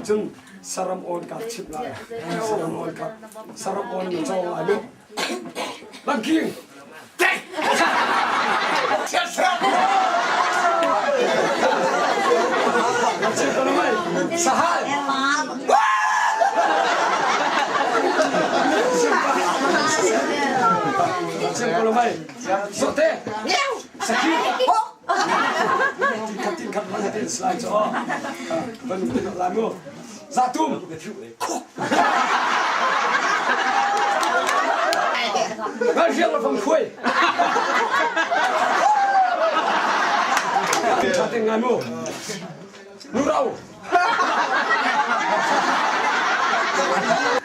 Cun saram awn ka chimh lai. Saram awn ka saram awn na cawng lai mu. Bangking. Sahal. Sote. Sakhi. Tin khat man tin slai cho. Van tin lai mu. Zatum. Ngal riang la fang khuai. Tha ting ngai mu. Nu rau.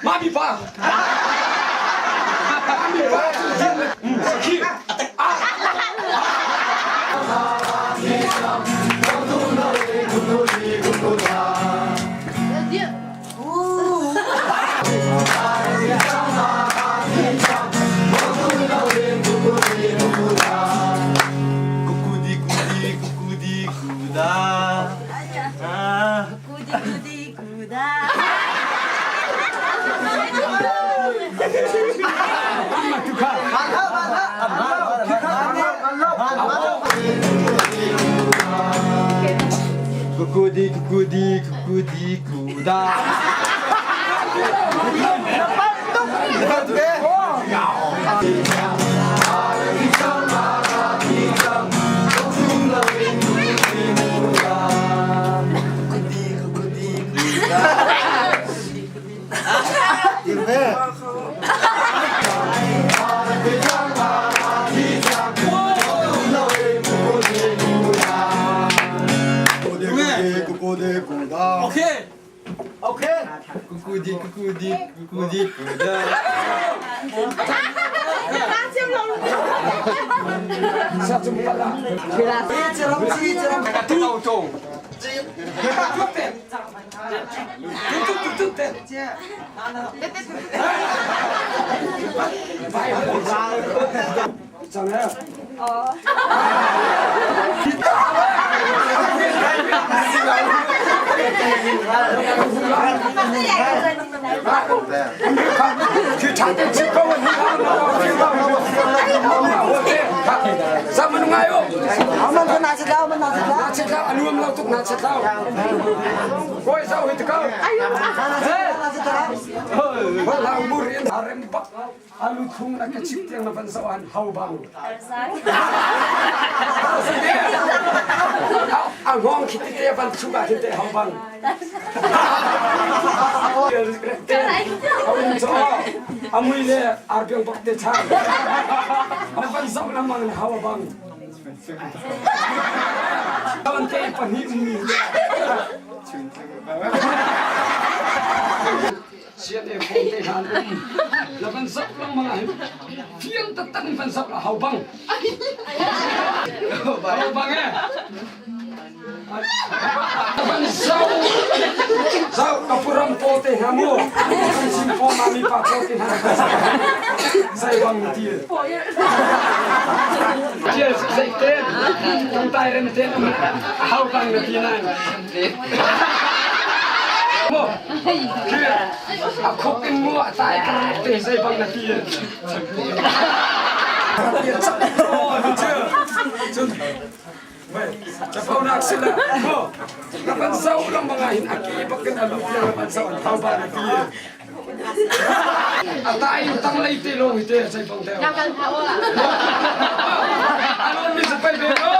Mami pa. Kukudi kuda. Kukudi kudi kuda. Kukudi kukudi kukudi kuda. Okay. Okay. Kukudi kukudi kukudi kuda. Alu thung na ka chip tiang na van so an hau bang. A ngong khi te van chu ba te hau bang. Amui le arpiang bak te chang. Na van zo na mang na hau bang. Tan te pahnih ummi. Sian e phong te han um. Na van zoh lengmang ah hin fiang taktak in van zoh la hau bang. Hau bang eh. Van zoh zoh ka puram po te hna mu. Kan sim po mami pa po te hna. Zai bang ti. Tial zai ten. Kan tai rem ten hau bang na ti nan. A khuk in mu a tai ka te zei bang na ti. Cun Capo nak sila mo na ban sau lang mga hin aki bakin alu tiang na ban sau an thau ba na ti. A tai tang lei te long hi te sai bang te. Alon mi sa pai be no.